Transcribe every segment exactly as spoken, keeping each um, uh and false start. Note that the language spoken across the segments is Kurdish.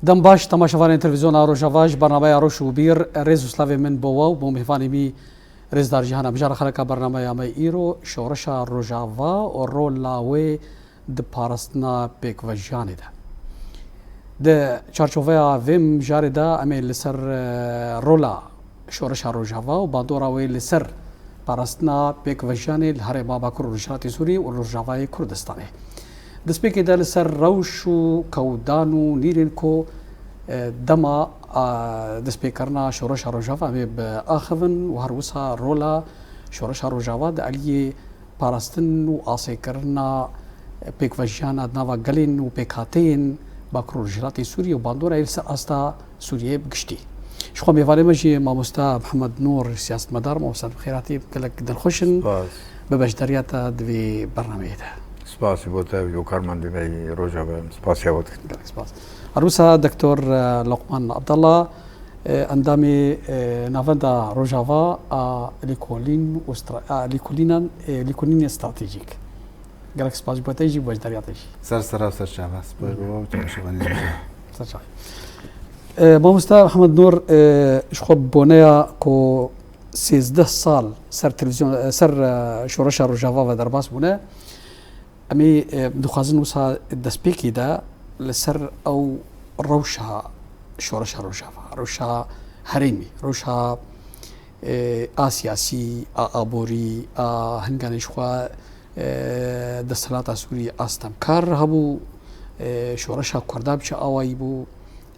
Dem baş, temaşevanên televîzyona Rojava, ji bernameya Roj û Bîr, rêz û slavê min bo we û bo mêvanê me rêzdar Cîhan. Em jî re xeleka bernameya me îro, şoreşa Rojava û rola wê di parastina pêkvejiyanê de. Di çarçoveya vê mijarê de em ê li ser, e, rola şoreşa Rojava û bandora wê li ser parastina pêkvejiyanê li Herêma Bakur û Rojhilatê Sûriyê û Rojavayê Kurdistanê. Destpêkê de li ser rewş û kewdan û nîrên ku, e, dema, a, destpêkirina şoreşa Rojava em ê biaxivin û her wisa rola şoreşa Rojava di aliyê parastin û asêkirina pêkvejiyana di nava gelên û pêkhateyên Bakur û Rojhilatê Sûriyê û bandora yê li ser asta Sûriyeyê bi giştî. Ji xwe mêvanê me jî mamoste Mihemed Nûr, siyasetmedar, mamoste bi xêr hatî, gelek dilxweş in Spas. bi beşdariya te di vê bernameyê de. Spasî bo te û karmendê me yî Rojava, spasiya we dikin. Gelek spas. Her wisa Doktor, e, Loqman Abdallah, e, endamê, e, Navenda Rojava a Lêkolîn û Stra-, a Lêkolînan, e, Lêkolînên Stratejîk. Gelek spas ji bo te jî, beşdariya te jî. Ser sera ser çava. Spas bo we û temaşevanên. Ser çava. E, mamoste Mihemed Nûr, e, ji xwe bi boneya ku sêzdeh sal ser televîzyon, e, ser, e, şoreşa Rojava ve derbas bûne, em ê, e, dixwazin wisa destpêkê de li ser ew rewşa şoreşa Rojava, rewşa herêmî, rewşa, e, a siyasî, a aborî, a hinganê ji xwe, e, desthilata Sûrî a stemkar hebû, e, şoreşa Kurda bi çi awayî bû,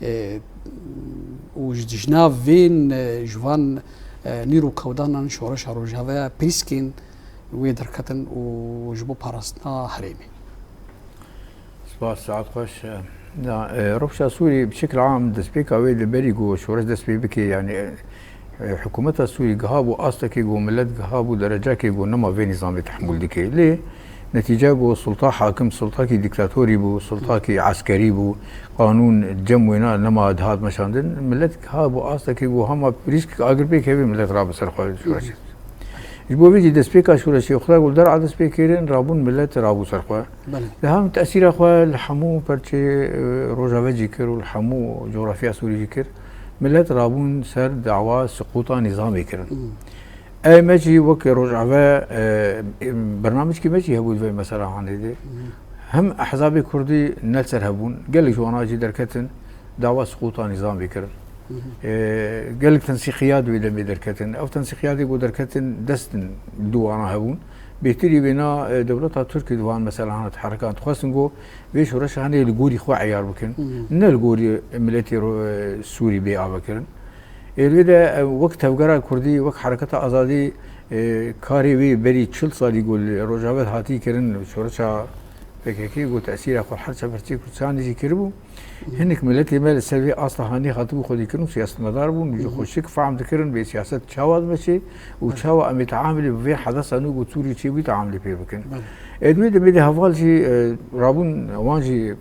e, û ji dijna vên, e, ji van, e, nîr û kewdanan şoreşa Rojava pêskên wê derketin û ji bo parastina herêmê. Spas, saet xweş. Na, e, rewşa Sûrî bi şekil am destpêka wê li berî ku şoreş dest pê bike, yanî, e, e, hikûmeta Sûrî giha bû astekê ku milet giha bû derecakê ku nema vê nîzamê tehmûl dike. Lê netîce ku sulta hakim, sultakî dîktatorî bû, sultakî eskerî bû, qanûn cem wêna nema dihat meşandin, milet giha bû astekê ku hema pîrîskek agir pêk hevê milet rabe ser xwe şoreşê. Ji bo vê jî destpêka şoreşê xwe ku li der'a dest pê kirin, rabûn milet rabû ser xwe. Belê. Li hem tesîra xwe li hemû perçê, e, Rojavê jî kir û li hemû cografya Sûrî jî kir. Milet rabûn ser dawa siqûta nîzamê kirin. Hmm. Ey me jî wek Rojave, e, e, bernamijkî me jî hebû di vê mesela hanê de. Hmm. Hem ehzabê Kurdî ne li ser hebûn, gelek ji wana jî derketin dawa siqûta nîzamê kirin. Hı hı. E, gelek tensîqiyat wê demê derketin. Ew tensîqiyatê ku derketin destin li dû wana hebûn. Bêtirî wêna, e, dewleta Tirkî di van mesela hana diherekan, dixwestin ku vê şoreşa hanê li gorî xwe eyar bikin. Hı hı. Ne li gorî miletê ro-, e, Sûrî bê avekirin. Ê, li wê de, e, wek tevgera Kurdî, wek Hereketa Azadî, e, karê wê berî çil salî ku li Rojava hatî kirin, şoreşa P K K ku tesîra xwe her çeperçeyê Kurdistanê jî kiribû. Hinek miletê me li ser vê asta hanê hatibû xwedîkirin û siyasetmedar bûn û ji Hı hı. xwe şik fehm dikirin vê siyaset çawa dimeşê û Evet. çawa em ê teamilê bi vê hedesa nû ku Sûrî çêbû teamilê pê bikin. Evet. Ê, di wê demê de heval jî, e, rabûn wan jî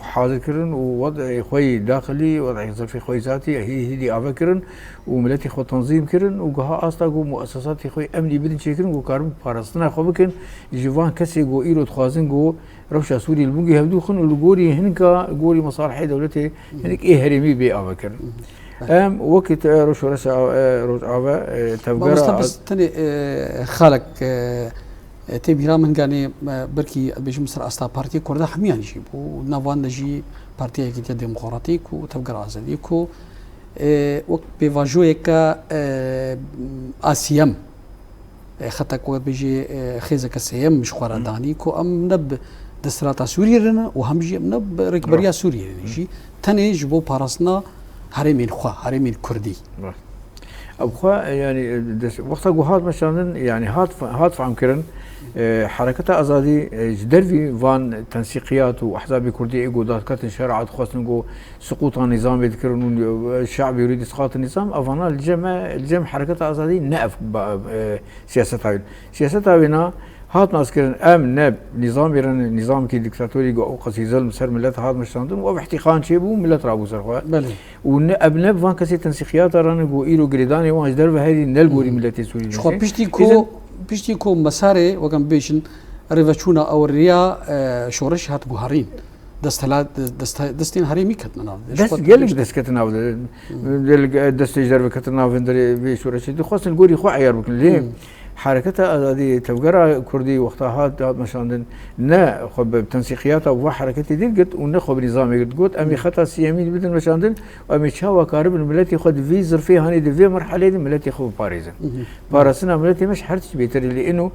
hazir kirin û wed'ê xwe yî daxilî, wed'ê zefê xwe yî zatî, hî-, hîdî ave kirin û miletê xwe tenzîm kirin û giha asta ku muessesatê xwe yî emnî bidin çêkirin ku karibin parastina xwe bikin ji van kesê ku îro dixwazin ku rewşa Sûrî li bûngî hevdû xin û li gorî hinka, gorî mesalihê dewletê hinek ê herêmî bê avekirin. Em wekî te Rojava, e, Rojava, e, tevgera Mamoste, bes tenê, e, xalek, e, e, tê bîra min ganê, e, belkî bêjim ser asta Partiya Kurda hemiyan jî bû. Nav wan de jî Partiya Yekîtiya Demokratîk û Tevgera Azadiyê ku, e, wek pêvajoyeke, e, a sêyem, e, xeta ku we bêjî, e, xêzeke sêyem ji xwe re danî ku em ne bi desthilata Sûriyê re ne û hem jî em ne bi rêkberiya Sûriyê re ne jî. Tenê ji bo parastina herêmên xwe, herêmên Kurdî. Ev xwe, e, yanî, e, des-, wexta ku hat meşandin, yanî hat fe-, hat fehmkirin, e, Hereketa Azadî, e, ji dervî van tensîqiyat û ehzabê Kurdî ê ku dadketin şer'a dixwestin ku siqûta nîzamê dikirin û, e, şe'bê wî dî siqûta nîzam, evana li cem me, li cem Hereketa Azadî ne ev ba-, e, siyaseta wî. Siyaseta wêna hat naskirin, em ne nîzamê re ne, nîzamekî dîktatorî ku ew qasî zilm ser milet hat meşandin û ev îhtîqan çêbû, milet rabû ser xwe. Belê. Û ne, em ne bi van kesê tensîqiyata re ne ku îro girêdanê wan ji derve herî ne li gorî Hı hı. miletê Sûrî Ji xwe dibêjin. piştî ku, Îzin piştî ku mesarê, wek em bêjin, rêveçûna ew riya, e, şoreşê hat guherîn. desthilat, dest, destên herêmî ketine nav. Dest gelek dest ketin nav. Gelek, e, destê ji derve ketin nav hundirê vê şoreşê. Dixwestin gorî xwe eyar bikin. Lê Hmm. Hereketa Azadî, Tevgera Kurdî wexta hat, hat meşandin, ne xwe bi tensîqiyata va hereketê dî girt û ne xwe bi nîzamê girt. Got, em ê xeta siyemîn bidin meşandin û em ê çawa karibin miletê xwe di vî zirfê hanê, di vê merhelê de miletê xwe biparêzin. Hı hı. Parastina miletê me ji her tişt bêtir e. Lê îno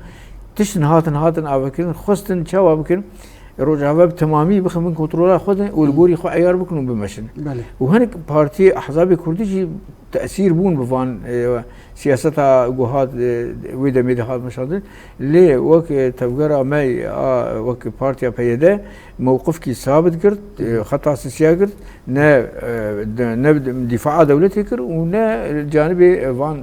tiştin hatin, hatin avekirin, xwestin çawa bikin, Rojava bi temamî bixin bin kontrola xwe de û li Hı. gorî xwe eyar bikin û bimeşin. Belê. Û hinek partiyê, ehzabê kurdî jî tesîr bûn bi van, e, siyaseta ku hat, e, wê demê de hat meşandin. Lê wek, e, tevgera me a, wek partiya P Y D mewqifkî sabit girt, e, xeta sisiya girt, ne, e, de, ne dîfaa dewletê kir û ne canibê, e, van,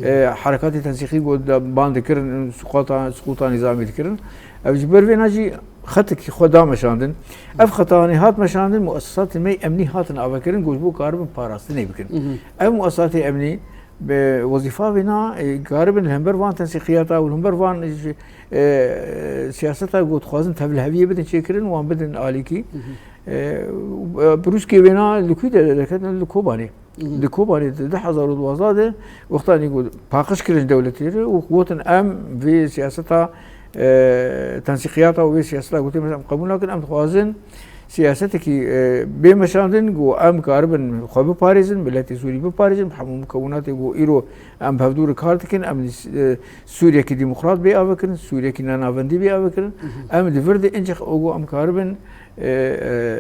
e, herekatê tensîqî ku de ban dikirin, suqata, suquta nîzamê dikirin. Ev ji ber vêna jî xetekî xwe dameşandin. Ev xeta hanê hat meşandin, muesesatên me yê emnî hatin avekirin, ku ji bo karibin parastinê bikin. Mhm. Ev muesesatê emnî bi wezîfa vêna, e, karibin li hember van tensîqiyata û li hember van ji, e, siyaseta ku dixwazin tevliheviyê bidin çêkirin, wan bidin alîkî. Mhm. E, û, e, pirûskê vêna li kû de derketin? Li Kobanê. Mhm. Di Kobanê di du hezar û duwazdeh de wextanî ku paqij kirin ji dewletê re û gotin, em vê siyaseta, e, tensîqiyata û vê siyaseta gotê me em qebûl nakin, em dixwazin siyasetekî, e, bê meşandin ku em karibin xwe biparêzin, miletê Sûrî biparêzin, bi hemû mukewinatê ku îro em bi hevdû re kar dikin, em, e, Sûriyekî demokrat bê avekirin, Sûriyekî nenavendî bê avekirin. Mhm. Em di vir de incik ku em karibin e, e,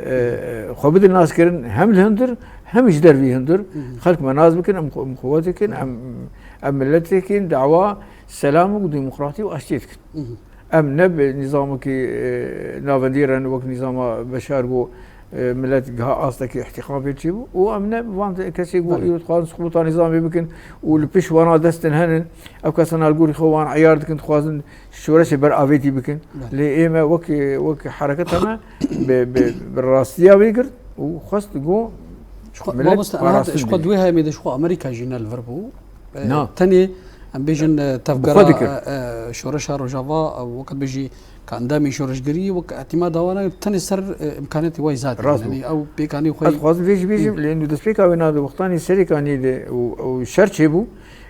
e, xwe bidin naskirin hem li hundir hem ji dervî hundir. Hı hı. Xelk me nas bikin, em xwe, em xwe dikin, em, em miletekî dawa selam û demokratî û aştiyê dikin. Hı hı. Em ne bi nîzamekî, e, navendî re wek nîzama Beşar ku, e, milet giha astekî îhtîqam pê çêbû û em ne van kesê ku Belê. îro dixwazin suquta nîzamê bikin û li pişt wana destin henin. Ev kesana li gorî xwe wan eyar dikin, dixwazin şoreşê ber avêtî bikin. Belê. Lê ê me wek, wek hereketa me bi, bi, bi rastiya wê girt û xwest ku Ji xwe, milet mamoste, aniha parastin ji xwe bê. Duwê hemê de ji xwe Amerîka jî ne li vir bû. E, Na. Tenê em bêjin, e, Bi tevgera, xwe dikir. e, e, şoreşa Rojava, e, wek dibêjî ka endamê şoreşgerî, wek îtîmada wan e, tenê ser, e, îmkaniyetê wayî zat e. Rast bû. Yanî ew pêkanî xwe Ez dixwazim vê jî bêjim, Hı. lê nû destpêka wê na di wextanê serê kaniyê de û, û şer çêbû,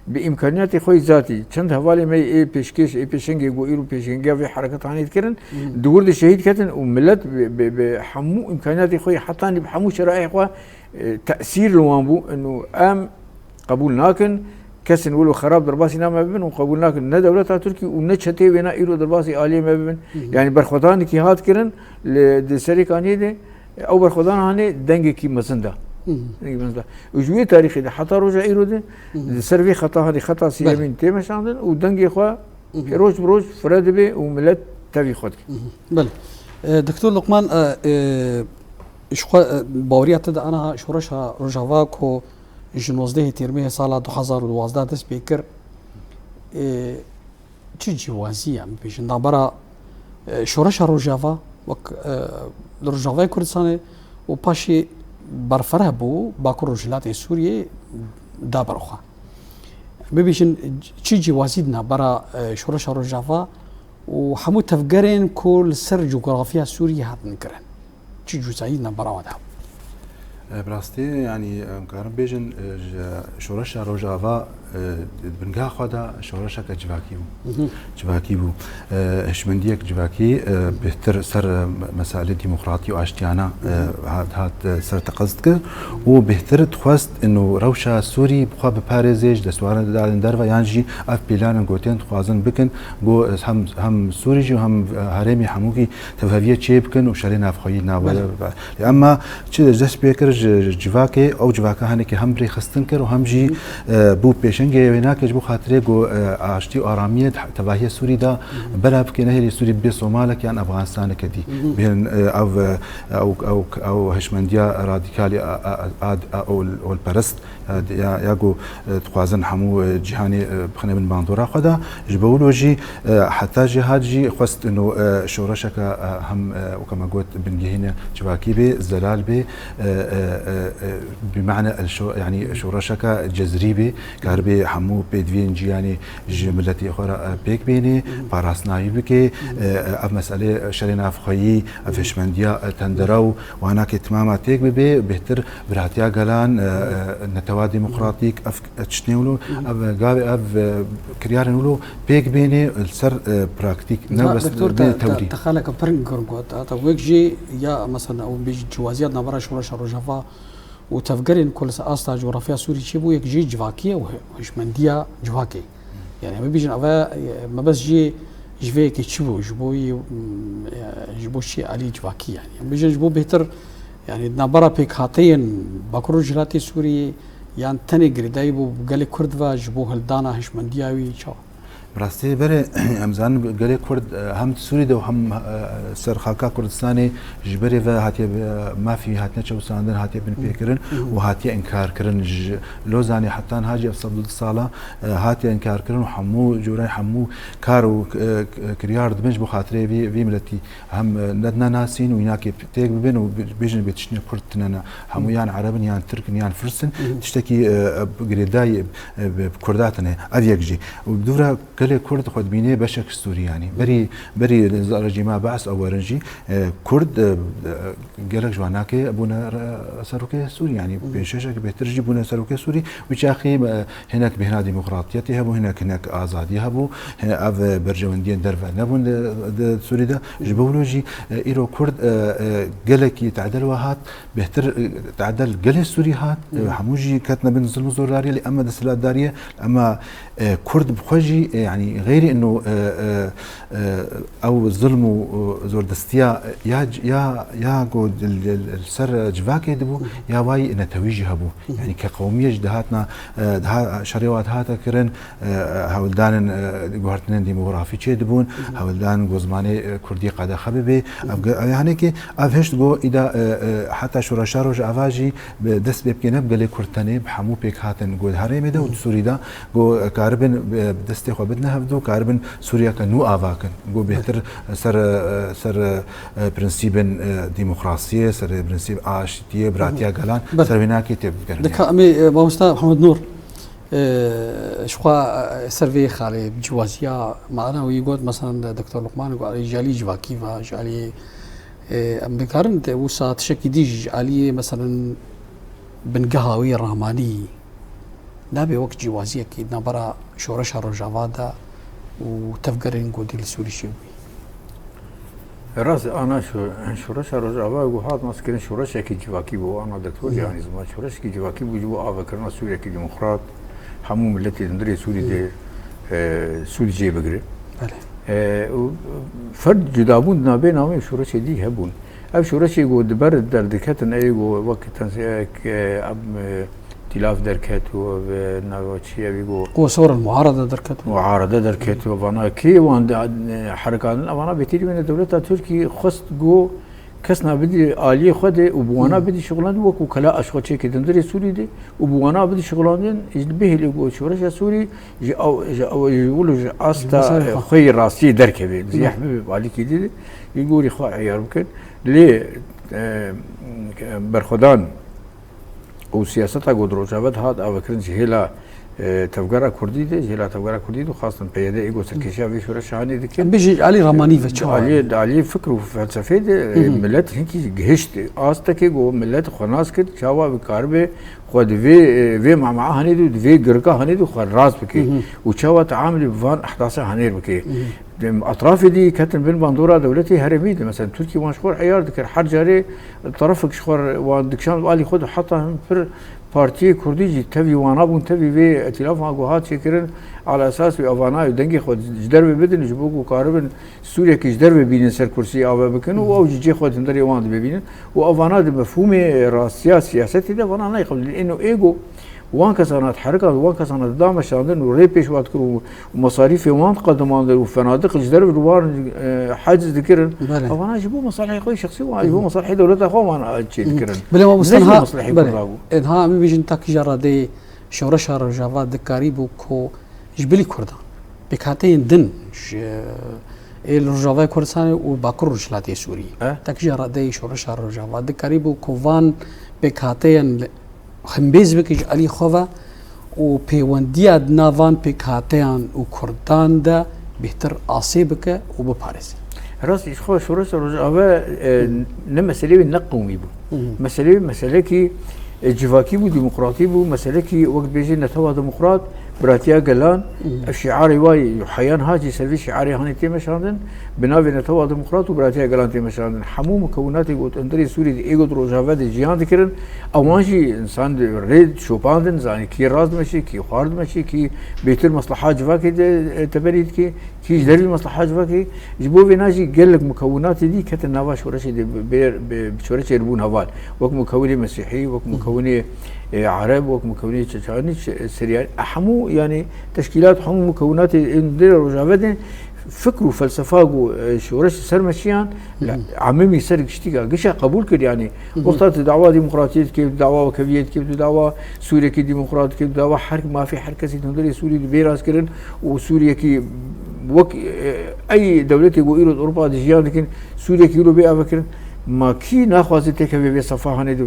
bi îmkaniyatê xwe yî zatî, çend hevalê me yê pêşkêş, ê pêşengê ku îro pêşengiya vê hereketanê dikirin, Hmm. di wir de şehîd ketin û milet bi, bi, bi hemû îmkaniyatê xwe yê hetanî bi hemû şerayê xwe, e, tesîr li wan bû. Ino em qebûl nakin, kesên wilo xerab derbasî na me bibin û qebûl nakin ne dewleta Tirkî û ne çeteyê wêna îro derbasî aliyê me bibin. Hmm. Yanî berxwedanekî hat kirin li, di serê kaniyê de, Ew berxwedan hanê dengekî mezin da. Hı hı. Dengekî mezin da. Û ji wê tarîxê de heta roja îro de Hı hı. di ser vê xeta hanê xeta Belê. sêyemîn tê meşandin û dengê xwe Hı hı. roj bi roj fire dibe û milet tevî xwe dike. Hı hı. Belê. E, Doktor Luqman, e, e, ji xwe, e, baweriya te de aniha şoreşa Rojava ku ji nozdehê Tîrmehê sala du hezar û duwazdeh dest pê kir, e, Çi cîwazî ye, em bêjin, navbera, e, şoreşa Rojava, wek, e, li Rojavayê Kurdistanê û paşê berfireh bû Bakur Rojhilatê Sûriyê da ber xwe. Bibêjin, çi cîwazî di navbera, e, şoreşa Rojava û hemû tevgerên ku li ser cografiya Sûriyê hatin kirin? Çi cîwazî di navbera wan de hebû? E, bi rastî, yanî, em karin bêjin, e, ji şoreşa Rojava, e, di bingeha xwe de şoreşeke civakî bû. Mhm. Civakî bû. E, hişmendiyek civakî, e, bêhtir ser, e, me-, meselê demokratî û aştiyana, e, Mhm. hat, hat, e, ser teqez dikir û bêhtir dixwest ino rewşa Sûrî bi xwe biparêzê ji destwarên derve yan jî ev pîlanên gotên dixwazin bikin, ku, e, hem, hem Sûrî jî û hem, e, herêmî hemûkî tevheviyê çê bikin û şerê navxweyî nava Belê. Lê ema çi dest pê kir ji civakê, ew civaka hinekî hem birêxistin kir û hem jî, e, bû pêşengê wê nake ji bo xatirê ku, e, aştî û aramiyê di tevahiya Sûrî de bela bike, nehêlî Sûrî bibe Somalek yan Efxanistaneke dî. Bihên, e, ev, e, ew, ew, ew hişmendiya radîkalî a, a, a, a, ol-, olperest, e, ya, ya ku, e, dixwazin hemû, e, cîhanê, e, bixine bin bandora xwe de. Ji bo wilo jî, e, heta jî hat jî xwest ino, e, şoreşeke, e, hem, e, weke me got bingehîne civakî bê, zelal bê, e, e, e, e, bi mane el şo-, yanî şoreşeke cezrî bê, karibe Bê hemû pêdiviyên ciyanê ji miletê xwe re, e, pêk bênê, parastinayî bike, e, e, ev meselê şerê navxweyî, ev hişmendiya, e, tendera û wanakê timama têk bibe, bêhtir biratiya gelan, e, e, netewa demokratîk, ev tiştên wilo, ev gavê ev, e, kiryarên wilo pêk bênê li ser, e, praktîk, ne bes bê tewrî. Te xeleke pir giring got. Heta wek jî ya mesela ew bêjî ciwaziya di navbera Şoreşa Rojava û tevgerên ku li ser asta cografya Sûrî çêbû, yek jî civakî ye û hi-, hişmendiya civakê. Yani em bibêjin eve, e, mebest jî ji vê yekê çi bû, ji bo yî, mm, e, ji bo çi alî civakî yani. Em bibêjin ji bo bêhtir, yani di navbera pêkhateyên Bakur Rojhilatê Sûriyê yan tenê girêdayî bû gelê Kurd ve ji bo hildana hişmendiya wî çawa? Bi rastî berê em zanin gelê Kurd, e, hem di Sûrî de û hem, e, ser xaka Kurdistanê ji berê ve hatiye bi, e, mafî hatine çewsandin, hatiye binpêkirin û hatiye inkarkirin. Ji Lozanê heta niha jî ev sed û du sala, e, hatiye inkarkirin û hemû cûreyên hemû kar û, e, kiryar dibin ji bo xatirê vî, vî miletî hem, e, nedine nasîn û wînakê têk bibin û bi-, bêjin bê tiştine Kurd tine ne. Hemû yan Ereb in, yan Tirk in, yan Firs in. Tiştekî, e, e, girêdayî, e, bi, bi Kurda tine. Ev yek jî. Û bi dû re gelê Kurd xwe dibînê beşek Sûrî yanî. Berî, berî rejîma Be's ew werin jî, e, Kurd, e, e, gelek ji wanakê bûne re-, serokê Sûrî yanî. Pênc şeşek bêhtir jî bûne serokê Sûrî. Wî çaxî, e, hinek bêhna demokratiyetê hebû, hinek, hinek azadiyê hebû. Hinek ev, e, berjewendiyên derve nebûn di, di Sûrî de. Ji bo wilo jî, e, îro Kurd, e, e, gelekî tedel we hat, bêhtir, e, tedel gelê Sûrî hat. E, hemû jî ketine bin zilm û zordariyê, lê ema desthilatdariyê, ema, e, Kurd bi xwe jî, e, yanî xeyrî ino, e, e, e, ew zilm û, e, zordestiya, e, ya, ya, ya ku li, li, li ser civakê dibû, ya wayî netewî jî hebû. Yanî ke qewmiyê jî dihatna, e, diha-, şerê wa dihate kirin, e, hewldanên, e, guhertinên demografî çê dibûn, hewldanên ku zimanê, e, kurdî qedexe bibe. Ev ge-, ev yanekê ev hişt ku îda, e, e, heta şoreşa Rojava jî bi dest pê bike ne bi gelê Kurd tenê, bi hemû pêkhatin ku di herêmê de û di Sûrî de ku karibin, e, destê xwe bidine hevdu, karibin Sûriyeke nû ava kin. Ku bêhtir ser, e, ser, e, prensîbên, e, demokrasiyê, ser prensîb aştiyê, biratiya gelan, ser wênakê tê bigerin. Dika em ê, e, mamosta Mihemed Nûr, e, ji xwe, e, ser vê xalê ciwaziya mana wî got, mesela Doktor Luqman got, ji alî civakî ve, ji alî, e, em dikarin te wisa tiştekî dî jî ji aliyê, mesela bingeha wî ramanî nabe wek cîwaziyekî di navbera şoreşa Rojava de û tevgerên godî li Sûrî çêbûyî. Rast e, ana şo-, şoreşa Rojava ku hat naskirin şoreşekî civakî bû, ana doktor jî anî ziman, şoreşekî civakî bû ji bo avakirina Sûriyekî demokrat, hemû miletê di hundirê Sûrî de, e, sûd jê bigire. Belê. E, û ferd cudabûn di navbê navê şoreşê dî hebûn. Ev şoreşê ku di ber derdiketin, ê ku wek tensiyek, e, em, e, tîlav derket û ev, e, nava çi ev ê ku Ku sor muarada derket. Muarada derket û vana kê wan de, e, herikandin, evana bêtirî wêne dewleta Tirkî xwest ku kes nabidî aliyê xwe de û bi wana bidî şixulandin wekû kela aşxoçekê di hundirê Sûrî de û bi wana bidî şixulandin, ji bihêlê ku şoreşa Sûrî ji ew, ji ew, ji wilo ji asta, Ji mesajê e, xwe. Xwe yê rastiyê derkeve. Ziyeh bibe bi alîkî dî de, ji gorî xwe eyar bikin. Lê, e, berxwedan û siyaseta ku di Rojava de hat avakirin ji hêla, e, tevgera Kurdî de, ji hêla tevgera Kurdî de xwestin P Y D ê ku serkêşiya vê şoreşa hanê dikin. Em bêjin alî ramanî ve Di çawa? Aliyê, di aliyê fikr û felsefê de, e, Hı hı. Milet hinkî gihişt astekê ku milet xwe nas kir, çawa bikaribe xwe di vê, e, vê mama hanê de, di vê girka hanê de xwe rast bike. Hı hı. Û çawa teamilî bi van ehdasa hanêr bike. Hı hı. Dem etrafê dî ketin bin bandora dewletê herêmî de. Mesela Tirkî wan ji xwe re eyar dikir. Her carê terefek ji xwe re wan dikişand alî xwe de, heta hin pir partiyê Kurdî jî tevî wana bûn, tevî vê îtîlafa ku hat çêkirin, ala esas wî evana dengê xwe ji derve bidin, ji bo ku karibin Sûriyekî ji derve bînin ser kursî ave bikin û ew ji cê xwe di hundirê wan de bibînin. Û evana di mefhûmê rastiya siyasetê de vana nayê qebûl. Êno ê ku wan kesana diherikan, wan kesana dida meşandin û rê pêş wan dikir û, û mesarîfê wan diqedimandin û fenadiq ji derve li wan, e, haciz dikirin. Belê. Evana ji bo mesalihê xwe şexsî wan, ji bo mesalihê dewleta xwe wan, e, çê dikirin. Belê, mamoste, Ne ji bo niha, meslehê belê. Kurda bû. E, niha em bibêjin takîja radeyê şoreşa Rojava dikarîbû ku ji bilî Kurdan, pêkhateyên din ji, ê li Rojavayê Kurdistanê û Bakur Rojhilatê Sûrî. E? Takîja radeyê şoreşa Rojava dikarîbû ku van pêkhateyan li, hembêz bike ji alî xwe ve û pêwendiya di nav van pêkhateyan û Kurdan de bêhtir asê bike û biparêze. Rastî, ji xwe şoreşa Rojava, e, ne meseleyê wê ne qewmî bû. Meseleyê wê meselekî, e, civakî bû, demokratî bû, meselekî wek dibêjin netewa demokrat, biratiya gelan, ev şiarê wa yê heyan ha jî ser vê şiarê hanê tê meşandin, bi navê netewa demokrat û biratiya gelan tê meşandin. Hemû mukewinatê got hundirê Sûriyê di ê got Rojava de jiyan dikirin, ewan jî însan di rê şopandin, zanî kî rast dimeşî, kî xwar dimeşî, kî bêtir mesleha civakê de, e, teberî dikî, kî ji dervî mesleha civakê. Ji bo vêna jî gelek mukewinatê dî ketin nava şoreşê de, bi, bi, bi, bi şoreşê re bûn heval. Wek mukewinê Mesîhî, wek mukewinê, e, Ereb, wek mukewinê Çeçanî, Çe-, Siryanî. E, hemû, yanî teşkîlat, hemû mukewinatê ên dê Rojava de fikr û felsefa ku, e, şoreş ser meşiyan, Hı hı. Emimî ser giştîka gişa qebûl kir, yanî Hı hı. wexta tu dawa demokratiyê dikê, tu dawa wekeviyê dikê, tu dawa Sûriyekî demokrat dikê, tu dawa her mafê her kesî di hundirê Sûrî dibê rastkirin û Sûriyekî wek, e, ey dewletê ku îro di Ewropa de jiyan dikin, Sûriyekî îro bê avekirin. Ma kî naxwaze têkeve vê sefa hanê de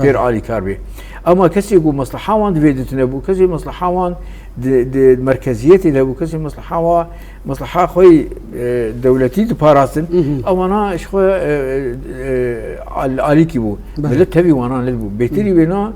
pêr Belê. alîkar bê? Ama kesê ku mesleha wan di vê de tune bû, kesê mesleha wan di, di merkeziyetê de bû, kesê mesleha wa Mesleha xwe yî, e, dewletî diparastin. Hı hı. Ewana ji xwe, e, e, al-, alîkî bû. Belê. Milet tevî wana nedibû. Bêtirî Hı. wêna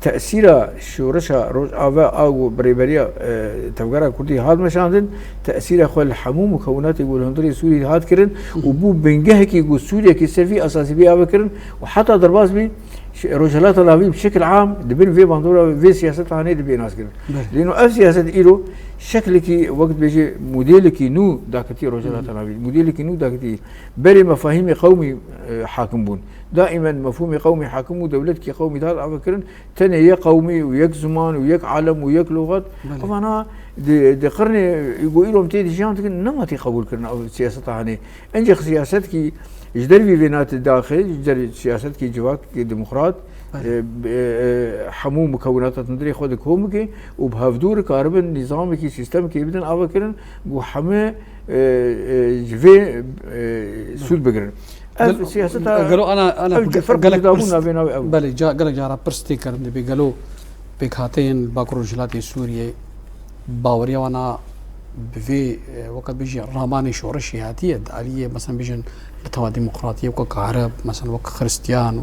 tesîra şoreşa Rojava a ku bi rêberiya, e, Tevgera Kurdî hat meşandin, tesîra xwe li hemû mukewinatê ku li hundirê Sûriyê hat kirin Hı hı. û bû bingehekî ku Sûriyekî ser vî esasî bê avekirin û heta derbas bî, Ş-, Rojhilata Navîn bi şekil am di bin vê bandora, vê siyaseta hanê dibê naskirin. Belê. Lê no ev siyaset îro şeklekî, wek dibêje, modêlekî nû daketî Rojhilata Hı. Navîn. Modêlekî nû daketî. Berê mefahîmê qewmî, e, hakim bûn. Daîmen mefhûmê qewmî hakim û dewletkî qewmî dihat avekirin, tenê yek qewmî û yek ziman û yek alem û yek luxat. Belê. Evana di, di qirnê ku îro em tê de jiyan dikin, nema tê qebûl kirin ev siyaseta hanê. Encex siyasetkî ji dervî vê nate daxê, ji dervî siyasetkî civakekî demokrat, Belê. e, e, e, hemû mukewinata hundirê xwe di kom bike û bi hevdû re karibin nîzamekî, sîstemekî bidin avekirin, ku hemû, e, e, ji vê, e, sûd bigirin. Ev Gel-, siyaseta, gelo ana, ana ev ge-, ferq gelek judabûn pirs, navê navê ev. Belê, ca-, gelek cara pirs tê kirin, dibê gelo pêkhateyên Bakur Rojhilatê Sûriyê baweriya wana bi vê, e, weke bêjî ramanê şoreşê hatiye, di aliyê, mesela, bêjin li tewa demokratiyê, weke Areb, mesela, weke Xristiyan û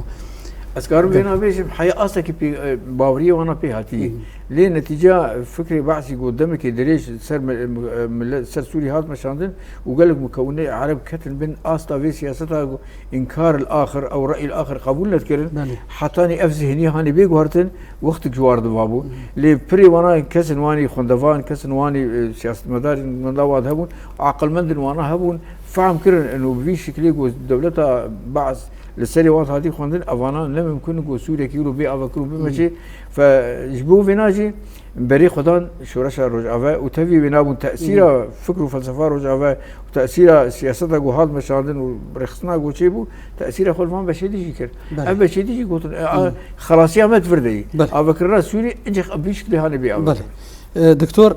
Ez karim Gel- vêna bêjim, heya astekî pê, e, baweriyê wana pê hatiye. Hı hı. Lê netîca fikrê Baasî ku demekê dirêj ser mi-, mi-, e, millet, ser Sûrî hat meşandin û gelek mukewinê Ereb ketin bin asta vê siyaseta ku înkar el axir ew re'y el axir qebûl nedikirin. Belê. Hetanî ev zihnî hanê bê guhertin, wextik ji war diva bû. Hı. Lê pirê wana kesin wanî xwendevan, kesin wanî, e, siyasetmedarên wenda wan hebûn, aqilmendin wana hebûn, fehm kirin eno bi vî şiklê ku dewleta Baas li serê wan hatî xwendin, evana ne mimkun in ku Sûriyekî îro bê avakir û bimeşê. Fe ji bo vêna jî berê xwe dan şoreşa Rojava û tevî wê nabûn tesîra fikr û felsefa Rojava û tesîra siyaseta ku hat meşandin û rêxistina ku çêbû, tesîra xwe li van beşê dî jî kir. Belê. Ev beşê dî jî gotin, e, a, xelasiya me di vir de yî. Belê. Avakirina Sûrî, incî bi vî şiklê hanê bê avakir. Belê. E, Doktor,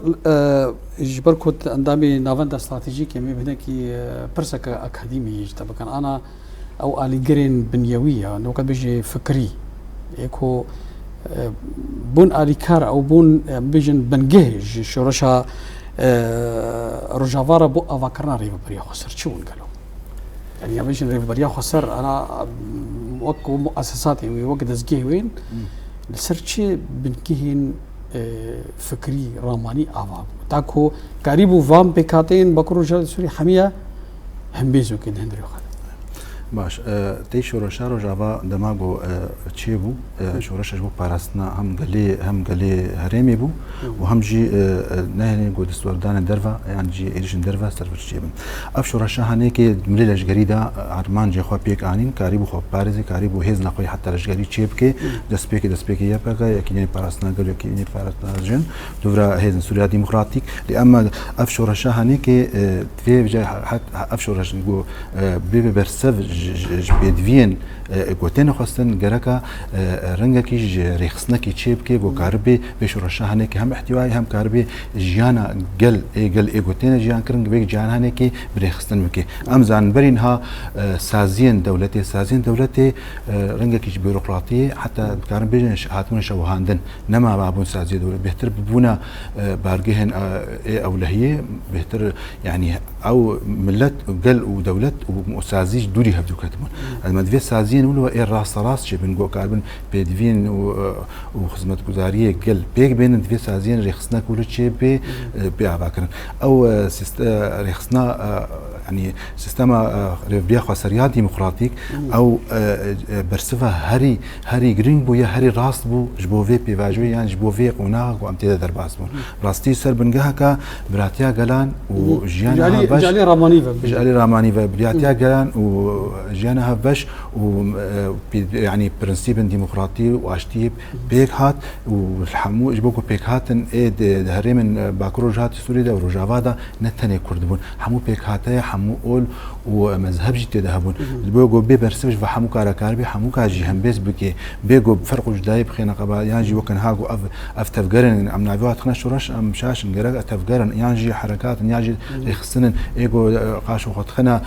e, ji ber ku tu endamê Navenda Stratejîk yê, em ê bi hinekî, e, pirseke akademî ji te bikin. Ana ew alîgirên binyewî ya, weke bêjî fikrî, ê ku, e, bûn alîkar, ew bûn, e, bêjin bingeh ji şoreşa, e, Rojava re bo avakirina Rêveberiya Xweser çi bûn gelo? Yanî, em bêjin Rêveberiya Xweser, ana, wek muesesatê wê, wek dezgehê wê, Hmm. li ser çi bingehên, e, fikrî, ramanî ava bû? Ta ku karîbû van pêkhateyên Bakur Rojhilatê Sûrî hemiya hembêz wekê di hundirê xwe de. Baş, e, tê şoreşa Rojava dema ku, e, çêbû, e, Hı. şoreşa ji bo parastina hem gelê, hem gelê herêmê bû Hı. û hem jî, e, e, nehêlîn ku destwerdanê derve yan jî êrişên derve ser vir çêbin. Ev şoreşa hanê ke milê leşgerî de armancê xwe pêk anîn, karîbû xwe biparêzê, karîbû hêzna xwe heta leşgerî çêbike, Hı. destpêkê, destpêkê Y P G, Yekîneyên Parastina Gel, Yekîneyên Parastina Jin, dûvra Hêzên Sûriya Demokratîk. Lê ema ev şoreşa hanê ke, e, vê vêca hat, ev şoreş ku, e, bê, bê bersev ji, ji, ji pêdiviyên, e, ku têne xwestin, gereka, e, e, rengekî ji rêxistinekî çêbike, ku karibe vê şoreşa hinekî hem îhtîwayî, hem karibe jiyana gel, ê gel ê ku têne jiyan kirin, vê jiyana hinekî bi rêxistin bike. Em zanin berî niha, e, saziyên dewletê, saziyên dewletê, e, rengekî ji bûrokratiyê, heta dikarin bêjin ş-, hatibûne şewhandin. Nema mabûn saziyê dewlet. Bêhtir bibûna, e, bargehên, e, ê ewlehiyê, bêhtir, yanî ew millet, gel û dewlet û sazî ji dûrî hevdû ketibûn. Hmm. Ez me divê saziyên wilo ê rasterast çêbin, ku karibin pêdiviyên û, e, û xizmetguzariyê gel pêk bênin, divê saziyên rêxistinek wilo çêbê, e, bê avakirin. Ew, e, sîste-, e, rêxistina, e, yanî sîstema, e, rêvebiriya xweseriya demokratîk, Hmm. ew, e, e, bersiva herî, herî girîng bû ya herî rast bû ji bo vê pêvajoyê yan ji bo vê qonaxa ku em tê de derbas bûn. Rastî ser bingeheka biratiya gelan û Hı hı. jiyana Ji alî, ha beş, ji alî Ramanî ve ji bêjin. alî Ramanî ve biratiya Hı. gelan û jiyana ha beş û, e, pê-, yanî prensîbên demokratî û aştiyê pêk hat û hemû ji bo ku pêkhatin ê di, di herêmên, e, Bakur Rojhatê Sûriyê de û Rojava de ne tenê Kurd bûn. Hemû pêkhateya, hemû ol û mezheb jî tê de hebûn. Hı hı. Ji bo ku bê bersiv ji va hemû kara karibî, hemû kar jî hembêz bike. Bê ku ferq û cudayî bixêne qeba, yan jî wekin ha ku ev, ev tevger in, em navê wan dixine şoreş, em şaş in, gerek ev tevger in, yan jî herekat in, yan jî Hı hı. rêxistin in. Ê ku, e, qaşo xwe dixine,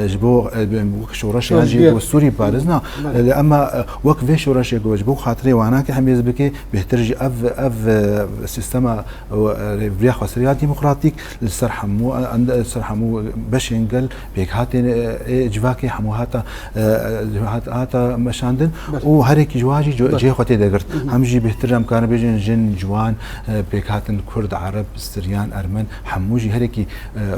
e, ji bo, e, wek şoreş, yan jî Şoreşger. bo Sûrî parizna. Belê. E, ema, e, wek vê şoreşê ku ji bo xatirê wana ke hembêz bike, bêhtir jî ev, ev, e, sîstema, e, rêvebiriya xweseriya demokratîk li ser hemû, e, ende-, ser hemû beşên gel pêkhatên, e, ê civakê hemû hata, e, hat-, hata meşandin Belê. û herêkî ji wan jî co-, Belê. cihê xwe tê de girt. Hı hı. Hem jî bêhtir em karin bêjin jin, ciwan, e, pêkhatin Kurd, Ereb, Siryan, Ermen, hemû jî herêkî, e,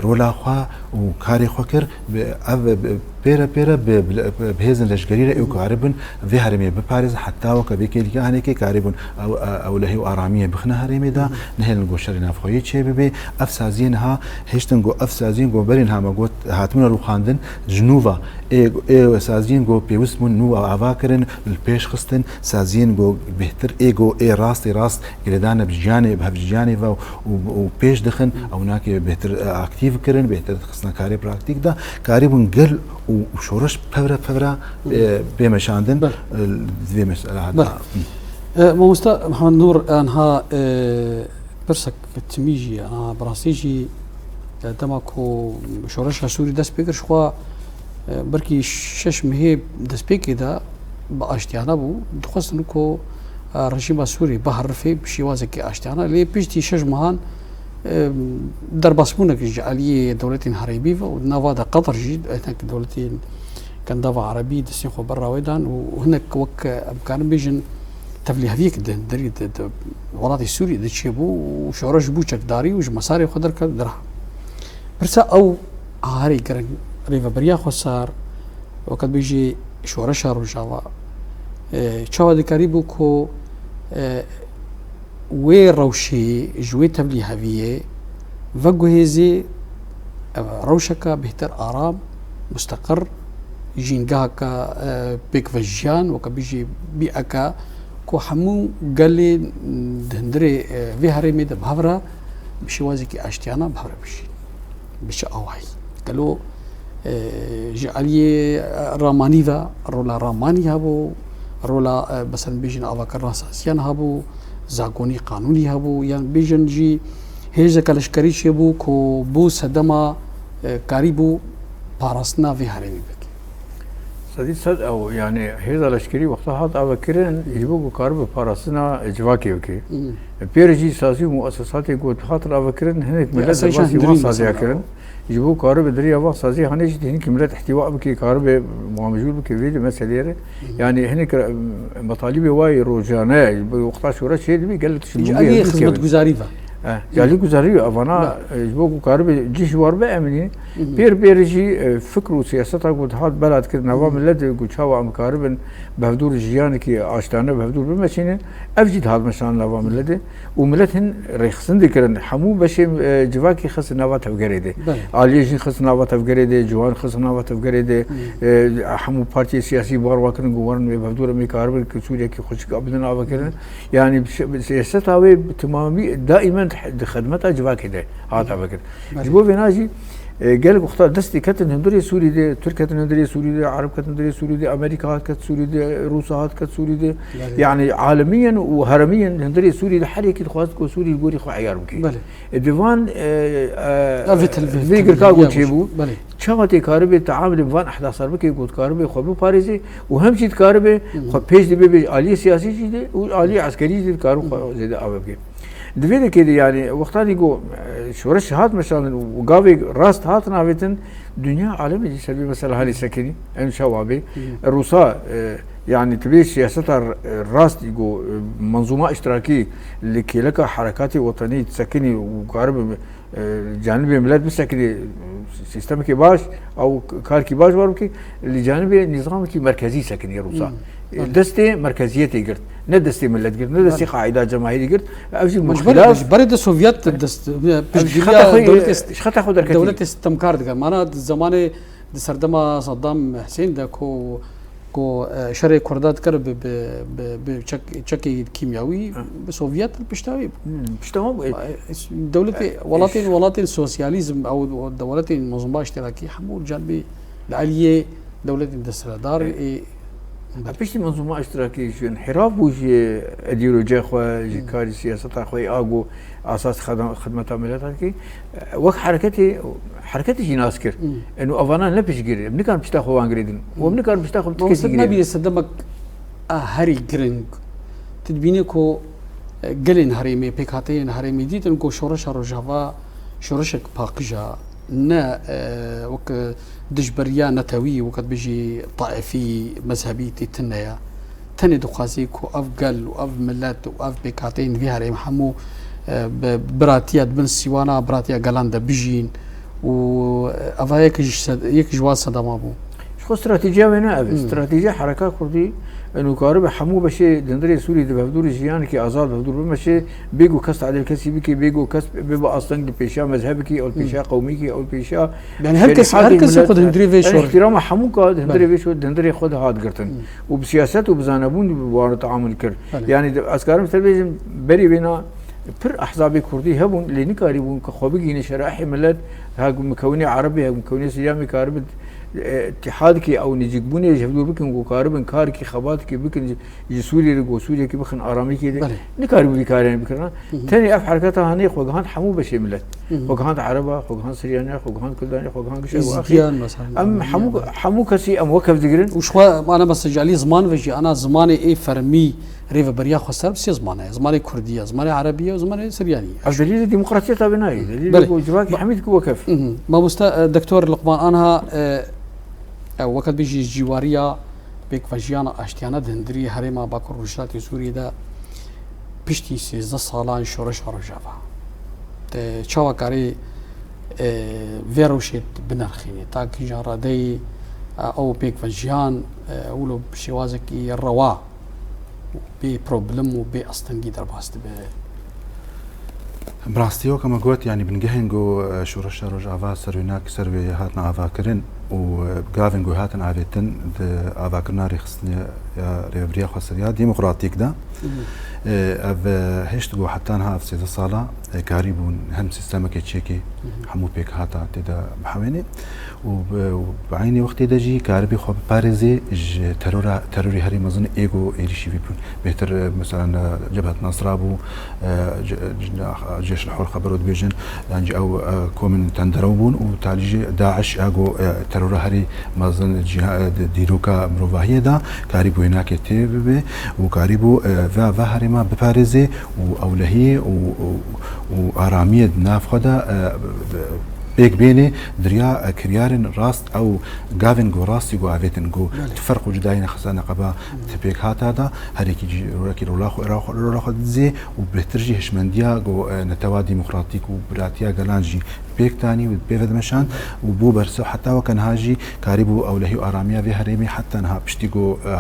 rola xwe û karê xwe kir. Bi, ev bi, pêre pêre bi, bi, bi hêzên leşkerî re ew karibin vê herêmê biparêzin, heta weke vê kêlîka hinekê karibûn ew, e, ewlehî û aramiyê bixine herêmê de, nehêlin ku şerê navxweyî çê bibe. Ev saziyên ha hêştin ku ev saziyên ku berî niha me got hatibûne rûxandin, ji nû ve ê, ê saziyên ku pêwist bûn nû ve ava kirin, li pêş xistin, saziyên ku bêhtir ê ku ê rastê rast girêdane bi jiyanê, bi hevjiyanê ve û, û pêş dixin, ew nake bêhtir, e, aktîf kirin, bêhtir dixistin karê praktîk de, karîbûn gel û, û şoreş pevre pevre, e, bê meşandin, Ber. e, di vê mesela Ber. heta. E, Mamosta Mihemed Nûr, anha, e, pirsek timî jî, anha bi rastî jî, e, dema ku şoreşa Sûrî dest pê kir, ji xwe, e, belkî şeş mehê destpêkê de bi aştiyana bû. Dixwestin ku, e, rejîma Sûrî biherifê bi şêwazekî aştiyana. Lê piştî şeş mehan, e, derbasbûnek ji aliyê dewletên herêmî ve û di nava de Qeter jî, hinek dewletên Kendava Erebî destên xwe ber rawê dan û hinek wek, e, em karin bêjin tevlîheviyek di hundirî di, di welatê Sûriyê de çêbû û şoreş bû çekdarî û ji mesarê xwe derket dira. Pirsa ew a herî giring, rêveberiya xwesar, weke dibêjî şoreşa Rojava, e, çawa dikarîbû ku, e, wê rewşê, ji wê tevlîheviyê veguhêzê, ev rewşeke bêhtir aram, musteqir, jîngeheke, e, pêkvejiyan, weke bijî bî'eke ku hemû gelê di hundirê, e, vê herêmê de bi hev re bi şêwazekî aştiyana bi hev re bijîn. Bi çi awayî? Gelo, e, ji aliyê, e, ramanî ve, rola ramanî hebû, rola, e, mesela bêjin avakirina saziyan hebû, zagonî qanûnî hebû, yan bêjin jî hêzeke leşkerî çêbû ku bû sedema, e, karîbû parastina vê herêmê bike. Sedî sed ew, yanî hêza leşkerî wexta hat avekirin, ji bo ku karibe parastina civakê bike. Hmm. Pêr jî sazî û muesesatê ku hatin avekirin, hinek Ya, millet esasen derbasî wan hundirîn saziya mesela. kirin. Ji bo karibe di riya van sazî hanê jî hinek millet îhtîwa bike, karibe mamijûl bike vê di meseleyê re. Hı hı. Yanî hinek, e, metalîbê wa yê rojane, bi wexta şoreş çê dibî, gelek tişt Ji dibû aliyê yê xizmetguzarî ve. Eh, Hı. Ji alî guzarî ve, evana, Be. e, ji bo ku karibe cih ji war biemînî, Hı hı. pêr pêr jî, e, fikr û siyaseta ku dihat bela dikir, nava Hı. milletê ku çawa em karibin bi hevdûr jiyanekî aştane bi hevdûr bimeşînin, ev jî dihat meşan nava milletê. Û millet hin rêxistin dikirin. Hemû beşê, e, civakî xist nava tevgerê de. Belê. Aliyê jîn xist nava tevgerê de, ciwan xist nava tevgerê de. Hmm. E, hemû partiyê siyasî bar wa kirin ku werin wê bi hevdû re em ê karibin ku Sûriyekî xweşik bidin avekirin. Yanî bi şe-, bi siyaseta wê bi timamî daîmen di xidmeta civakê de hat Hmm. avekirin. Belê. Ji bo vêna jî E, gelek wexta destê ketin hundirê Sûrî de, Tirk ketin hundirê Sûrî de, Ereb ketin hundirê Sûrî de, Amerîka hat ket Sûrî de, Rûsa hat ket Sûrî de. Belê. Yani alemiyen û heremiyen hundirê Sûrî de her yekî dixwest ku Sûrî li gorî xwe eyar bike. Belê. E, di van, e, e, Ya vê tel-, vê vê tel-, girka ya ku çêbû, belê. Çawa tê karibê teamilê bi van ehda ser bike ku karibê xwe biparêzê û hem jî dikaribê Hmm. xwe pêş de bê, bê aliyê siyasî jî de û aliyê eskerî jî de dikaribê xwe Hmm. zêde ave bike. Di vê dekê de, yani, wextanî ku, e, şoreş hat meşandin û gavê rast hat navêtin, dinya alemê jî ser vê mesela halê sekinî, em şewa bê. Hı. Rûsa, e, yani, tu bê siyaseta r-, rast ku, e, menzûma îştirakî li kêleka herekatê wetenî sekinî û karibe, e, canibê millet bisekinî, sîstemekî baş, ew karkî baş war bikî, li canibê nîzamekî merkezî sekinî Rûsa. Hı. E, Belê. destê merkeziyetê girt. Ne destê millet girt, ne destê Belê. qaîda cemahîrî girt. Ev jî Ji ber, muxilaf. ji berê de Sovyet dest, Ev ji piştgiriya xeta xwe, dewletê st-, ji xeta xwe derketî. dewletê stemkar dike. Mana di zemanê, di serdema Saddam Husên de ku, ku, e, şerê Kurda dikir bi, bi, bi, bi çek-, çekê kîmyawî, Hı. bi Sovyet li pişta wî bû. Hmm, pişta wan bû. E, Dewletê, e, welatên, e, welatên sosyalîzm, ew, ew dewletên menzûma îştirakî hemû canbê li aliyê dewletên desthilatdar, E, ê, E, piştî menzûma îştirakî ji înhiraf bû ji îdeolojiya xwe, ji Hmm. karî siyaseta xwe, a ku asas xedem-, xidmeta mileta dikî. E, wek hereketê, hereketê jî nas kir. Hmm. Eno avana ne piştgirê, em nikarin pişta xwe wan girêdin. Û em Hmm. nikarin pişta xwe bi ti kesî Maqsed girêdin. Nebîye sedema a herî giring. Tu dibînî ku, e, gelên herêmê, pêkhateyên herêmê dîtin ku şoreşa Rojava şoreşek paqij e. Ne, e, wek dijberiya netewî, wek dibêjî taifî, mezhebî tê tune ye. Tenê dixwazî ku ev gel û ev milet û ev pêkhateyên vî herêm hemû, e, bi biratiya di bin sîwana biratiya gelan de bijîn û, e, eva yek ji sed-, yek ji wan sedema bû. Ji xwe stratejiya wê ne ev e. Hmm. Stratejiya Hereka Kurdî, eno karibe hemû beşê di hundirê Sûrî de bi hevdûrî jiyanekî azad bi hevdûr bimeşe, bê ku kes tadil kesî bike, bê ku kes bê bi asteng li pêşiya mezhebekî, ew li Hmm. pêşiya qewmekî, ew li pêşiya Yani her kes, şerîhatê her kes millet, xwe di hundirê vê yani şor. îhtîrama hemû ka di hundirê Belê. vê şor, di hundirê xwe de hat girtin. Hmm. Û bi siyaset û bi zanebûn bi wan re teamul kir. Belê. Yani de, ez karim ser bêjim, berî wêna pir ehzabê Kurdî hebûn, lê nikarîbûn ku xwe bigihîne şerahê millet, ha mikewnê Erebê, ha mikewnê Siryanê karibin, e, îtîhadkê ew nêzîkbûnê ji hevdûr bikin, ku karibin karkî xebatkî bikin, Ji Sûriyê re ku Sûriyekî bixin aramîkê de Belê. nikarîbû vî karê bikirina. Hı hı. Tenê ev hereketa hanê xwe gihand hemû beşê milet. Hı hı. Xwe gihand Ereba, xwe gihand Siriyaniya, xwe gihand Kurdanê, xwe gihand gişe û axir. Êzîdiyan mesela. Em hemû, hemû kesî em wekef digirin. Û ji xwe mana mesela ji alî ziman ve jî ana zimanê ê fermî rêveberiya xweser bi sê ziman e. Zimanê Kurdî ye, zimanê Erebî ye û zimanê Siryanî ye. Ev delîlê demokrasiyeta vê nayê. Delîlê Belê. ku civakî hemî diku wekef. Hı hı. Mamoste, e, Doktor Luqman, anha, e, ew wekef bijî ji cîwariya pêkvejiyana aştiyane di hundirî herêma Bakur Rojhilatê Sûriyê de piştî sêzdeh salan şoreşa Rojava. Te çawa karî, e, vê rewşê binirxînî? Ta kîjan radeyî, e, ew pêkvejiyan, e, wilo bi şêwazekî rewa, bê problem û bê astengî derbas dibe? Bi rastî wek me got, yanî bingehên ku, e, şoreşa Rojava serwênak ser wê hatin avakirin û, e, gavên ku hatin avêtin di avakirina rêxistinê ya rêvebiriya xweseriya demokratîk de. Hı hı. E, ev, e, hişt ku heta niha ev sêzdeh sala, e, karîbûn hem sîstemekê çêkê Hı hı. hemû pêkhata tê de bihewênê. û bi, û bi eynî wextê de jî karibî xwe biparêzê ji terora, terorê herî mezin ê ku êrîşî vî bûn. Bêhtir, e, mesela, e, Cebhet Nasra bû, e, c-, c-, Cêş li Hol xebero dibêjin, yan jî ew, e, komên tenderew bûn û talî jî DAIŞ ya ku, e, terora herî mezin ciha-, e, di dîroka mirovahiyê de karîbû wênakê tê bibe û karîbû, e, ve, ve herêma biparêzê û ewlehiyê û, û, û aramiyê di nav xwe de, e, pêk bênê di riya, e, kiryarên rast ew gavên ku rastî ku avêtin ku Belê. tu ferq û cudayî nexiste neqeba Hmm. ti pêkhata da, her yekî jî rorekî rola xwe, ra xwe, rola xwe dizê û bêhtir jî hişmendiya ku, e, netewa demokratîk û biratiya gelan jî pêk tanî û pê ve dimeşand û bû bersiv heta weke niha jî karîbû ewlehî û aramiya vê herêmê heta niha piştî ku, e, e,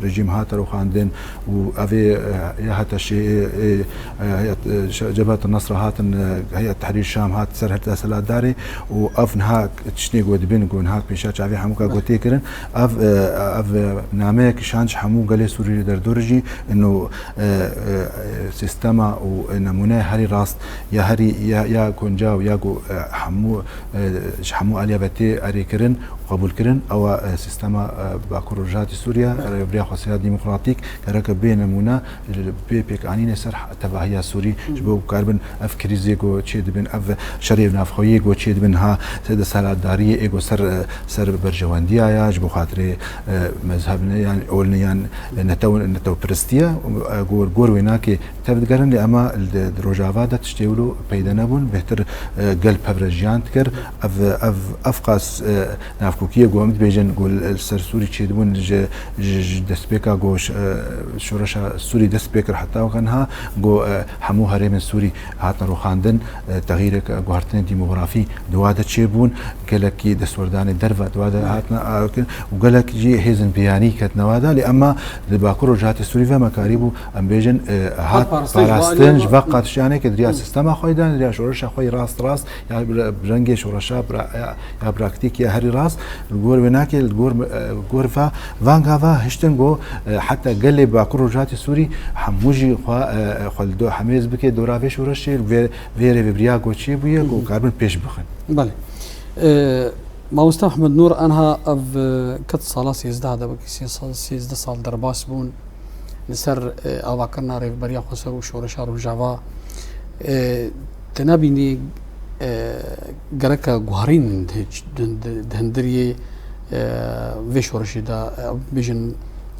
rejîm hate rûxandin û ev ê, e, ya heta şê-, ê, ê, e, heyet, e, şe-, Cebhet Nasra hatin, e, Heyet Tehrir Şam hat ser her desthilatdarê û ev niha tiştê ku dibin ku niha pêşa çavê hemûka ku tê kirin, ev, e, ev, e, nameyek şand ji hemû gelê Sûrî li derdor jî ino, e, e, e, sîstema û, e, nemûneya herî rast ya herî ya, ya guncaw ya ku, e, Hemû, e, ji hemû aliya ve tê erêkirin û qebûlkirin, ew e, sîstema, e, Bakur Rojhatî Sûriye, Rêvebiriya Xweseriya Demokratîk, gereke bê nemûne, li bê pêkanînê ser tevahiya Sûrî, ji bo ku karibin ev krîzê ku çêdibin, ev şerê navxweyî ku çêdibin, ha, ser desthilatdariyê ê ku ser, e, ser berjewendiya ya, ji bo xatirê, e, mezheb ne, yan ol ne, yan netew, netewperistiye, e, gor, gor wênakê Tev digerin, lê ema li, di Rojava de tiştê wilo peyde nebûn, bêhtir, e, gel pevre jiyan dikir. Ev, ev, ev qas, e, navkokiyê ku em dibêjin ku li, li ser Sûrî çêdibûn ji, ji, ji destpêka ku ş-, e, şoreşa Sûrî dest pê kir heta weke niha, ku, e, hemû herêmên Sûrî hatin rûxandin, e, texîrek, e, guhertinên demografî di wa de çêbûn, gelekî destwerdanê derve di wa de hatin, e, kirin û gelek jî hêzên biyanî ketine wa de, lê ema di Bakur Rojhatê Sûrî ve me karîbû Em bêjin, e, hat parastin ji va parastin aliyê ji ve. Ve qatişanê ke di riya sîstema xwe de, di riya şoreşa xwe yî rast rast, ya bi, bi rengê şoreşa pra-, ya, ya praktîk ya herî rast, li gor wênakê, li gor, e, gor va, vanga va hiştin ku, e, heta gelê Bakur Rojhatê Sûrî hemû jî xwe, e, xwe li do hemêz bike dora vê şoreşê, vê, vê rêvebiriya ku çêbûye, ku karibin pêş bixin. Belê. E, Mamoste Mehmed Nûr, anha ev, e, ket sala sêzdeh de, wekî sê sal, sêzdeh sal derbas bûn. Li ser, e, avakirina Rêveberiya Xweser û Şoreşa Rojava, e, te nabînî, e, gereke guherîn di, di, di hundiriyê, e, vê şoreşê de, e, bêjin,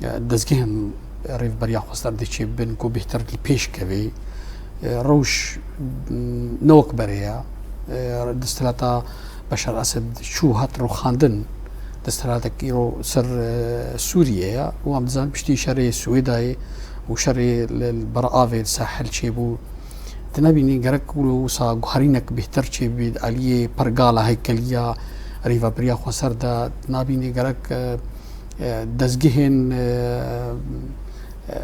e, dezgehên Rêveberiya Xweser dê çêbibin ku bêhtir li pêş kevê. E, rewş, m, ne wek berê ye. E, desthilata Beşar Esed çû hat rûxandin, desthilatek îro ser, e, Sûriyê ye û em dizanin piştî şerê Swêdayê û şerê li, li ber avê li Sahel çêbû. Tu nebînî gerek wilo wisa guherînek bêhtir çêbî di aliyê pergala heykeliya Rêveberiya Xweser de? Tu nabînî gerek, e, e, dezgehên, e, e,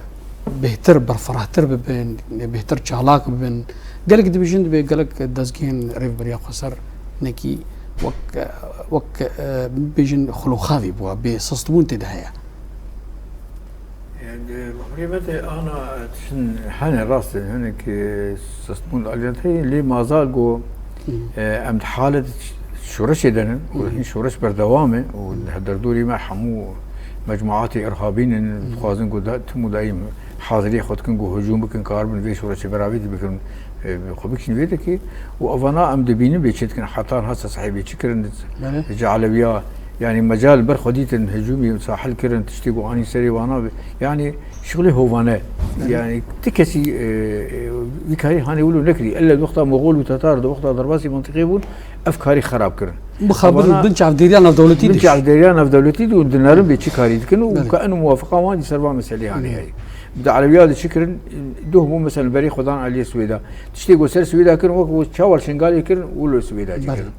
bêhtir, berfirehtir bibin, bêhtir çalak bibin. Gelek dibêjin, dibê gelek dezgehên Rêveberiya Xweser hinekî wek, wek, e, bêjin xulûxavî bû, bê sistbûn tê de heye. Yani, Bahriye Mete ana tiştin hene rast in, hinek, e, sistbûn aliyat heye, lê mazal go, e, em di halet şoreşê de ne, û hin şoreş berdewam e, û li derdorî me hemû mecmuatê irhabî ne, dixwazin ku da, tim û daîm haziriyê xwe dikin ku hicûm bikin, karibin vê şoreşê beravê jî bikin, e, xwe bikişînin vê dekê. Û evana em dibînin bê çi dikin, heta niha sehibê çi kirin, Belê. Ji Elewiya, yani mecal ber xwe dîtin hicûmî sahil kirin, tiştê ku anî serê wana be. Yani şixulê hovane. Belê. Yani ti kesî, e, e, vî karî hanê wilo nekirî. Elle di wexta Moxol û Tatar, di wexta derbasî mentiqê bûn, ev karî xerab kirin. Mixabin Evana bin çavdêriya navdewletî bin diş. Çavdêriya navdewletî de û dinerin bê çi karî dikin û Belê. Ka en muwafiqa wan jî ser van meselê hanê Hı. heye. Di Elewiya de çi kirin? Doh bû, mesela berê xwe dan aliyê Swêda. Tiştê ku ser Swêda kirin, wek ku çawa li Şingalê kirin, wilo Swêda jî Belê. Kirin.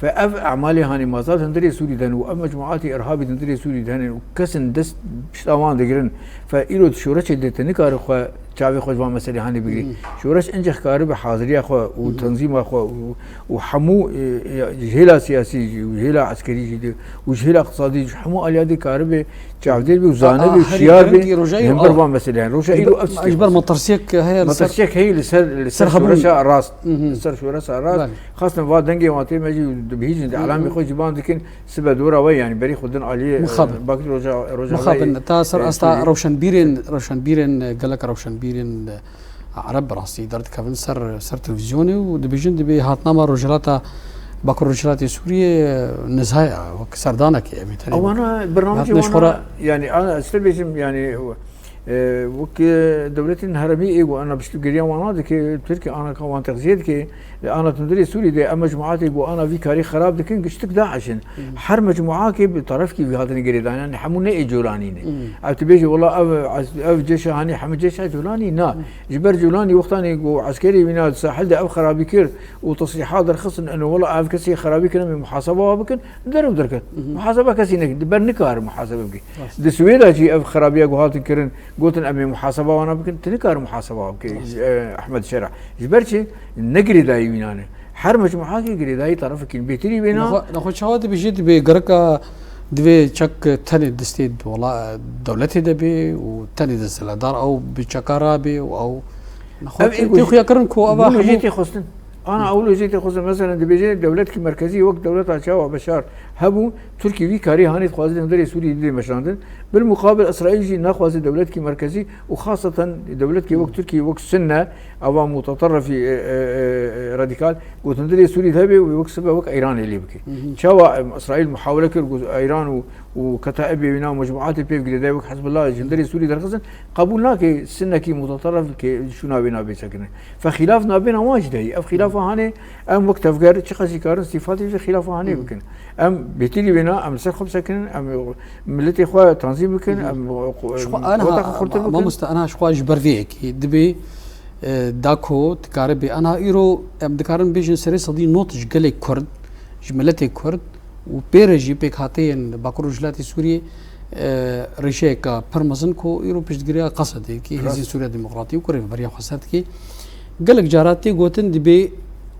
Fe ev emalê hanê mazal hundirê Sûrî de ne û ev mecmuatê irhabî di hundirê Sûrî de hene û kesin dest pişta wan digirin. Fe îro di şoreşê de te nikare xwe çavê xwe ji van meselê hanê bigirî. Hı. Şoreş encî karibe haziriya xwe û Hı. tenzîma xwe û, û hemû, e, e, ji hêla siyasî jî û ji hêla eskerî jî de û ji hêla iqtisadî jî hemû aliyadê karibe çavdêr be û zane be û şiyar be. Hember van meselê. Yani roja îro ev tiştê Ji ber metirsiyek heye li ser metirsiyek heye li ser, li ser şoreşa rast. Hı hı. Li ser şoreşa rast. Belê. Xastin va dengê wan tê me jî dibihîcin, di Hı hı. elamê xwe jî ban dikin, sibe dora we, yani berî xwe din aliyê, Mixabin. e, Bakir Roja, Roja Mixabin, Weyê, ta ser e, asta Sûrî. Rewşenbîrên, rewşenbîrên, e, gelek rewşenbîrên, e, Ereb bi rastî derdikevin ser, ser televîzyonê û dibêjin, dibê hatnama Rojhilata, Bakur Rojhilatê Sûriyê, e, nizaya, wek serdanekê, em ê tenê Ewana bernamecê Hatine ji wana, xwe re yani, a, ez te bêjim, yani, e, wek, e, dewletên herêmî ê ku ana piştgiriya wana dike, Tirkiye ana ka wan texziye dike, Li ana tundurê Sûrî de em mecmuatê ku ana vî karî xerab dikin, giştik DAIŞ in. Hı. Her mecmuakê bi tarefkî vî hatine girêdan. Yani hemû ne ê Colanî ne. Hı. Ev tu bêjî, wela ev, ev ceşa hanî hemû ceşa Colanî na. Hı. Ji ber Colanî wextanê ku eskerê wîna di sahil de ev xerabî kir û tesrîhat derxistin, eno wela ev kesê xerabî kirin, em ê muhaseba wa bikin, derew derket. Hı hı. Muhaseba kesî nekin, di ber nikare muhasebe bike. Rast. Di Swêda jî ev xerabiya ku hatin kirin, gotin em ê muhaseba wana bikin, tu nikare muhaseba wa bike, Rast. e, Ehmed Şera. Ji ber çi? Ne girêdayî wîna ne. Her mecmuakê girêdayî tarafekî bêtirî wêna. Nexwe, nexwe çawa dibêjî, dibê gereka divê çek tenê destê wela dewletê de bê û tenê desthilatdar ew bi çeka rabê û ew nexwe Ev tê, ê ku tê jî xuya kirin ku eva bunu jî hemû tê xwestin. Ana ew lojîk tê xwestin, mesela dibêje dewletkî merkezî wek dewleta çawa Beşar hebû, Tirkî vî karî hanê dixwazî li hundirê Sûrî bidê meşandin. Bil muqabil Îsraîl jî naxwaze dewletkî merkezî û xaseten dewletkî wek Tirkî wek Sunne, ava mutaterrefî, e, e, e, radîkal, ku hundirê Sûrî de hebe û wek sibe wek Îranê lê bike. Hı hı. Çawa, em, Îsraîl muhawele kir ku Îran û, û Ketaîbê wîna û mecmuatê pê ve girêdayî wek Hizbullah ji hundirê Sûrî derxistin, qebûl nake Sunnekî mutaterref ke şûna wê nabê sekinî. Fe xîlaf nabêna wan jî de heye. Ev xîlafa hanê em wek tevger çiqas jî karin îstîfadê ji xîlafa hanê Hı. bikin. Em bêtirî wêna, em li ser xwe bisekinin, em miletê xwe tanzîm bikin, Hı hı. em Ji xwe qu-, aniha, quweta xwe xurtir bikin. Mamoste, aniha ji xwe ji ber vê yekê dibê, e, da ku dikare bê. Aniha îro em dikarin bêjin serê sedî nod ji gelê Kurd, ji miletê Kurd û pê re jî pêkhateyên Bakur û Rojhilatê Sûriyê, e, rêşeyeke pir mezin ku îro piştgiriya Qesedê dike, Rast. Hêzên Sûriya Demokratî û ku Rêveberiya Xweser dike. Gelek cara tê gotin dibê,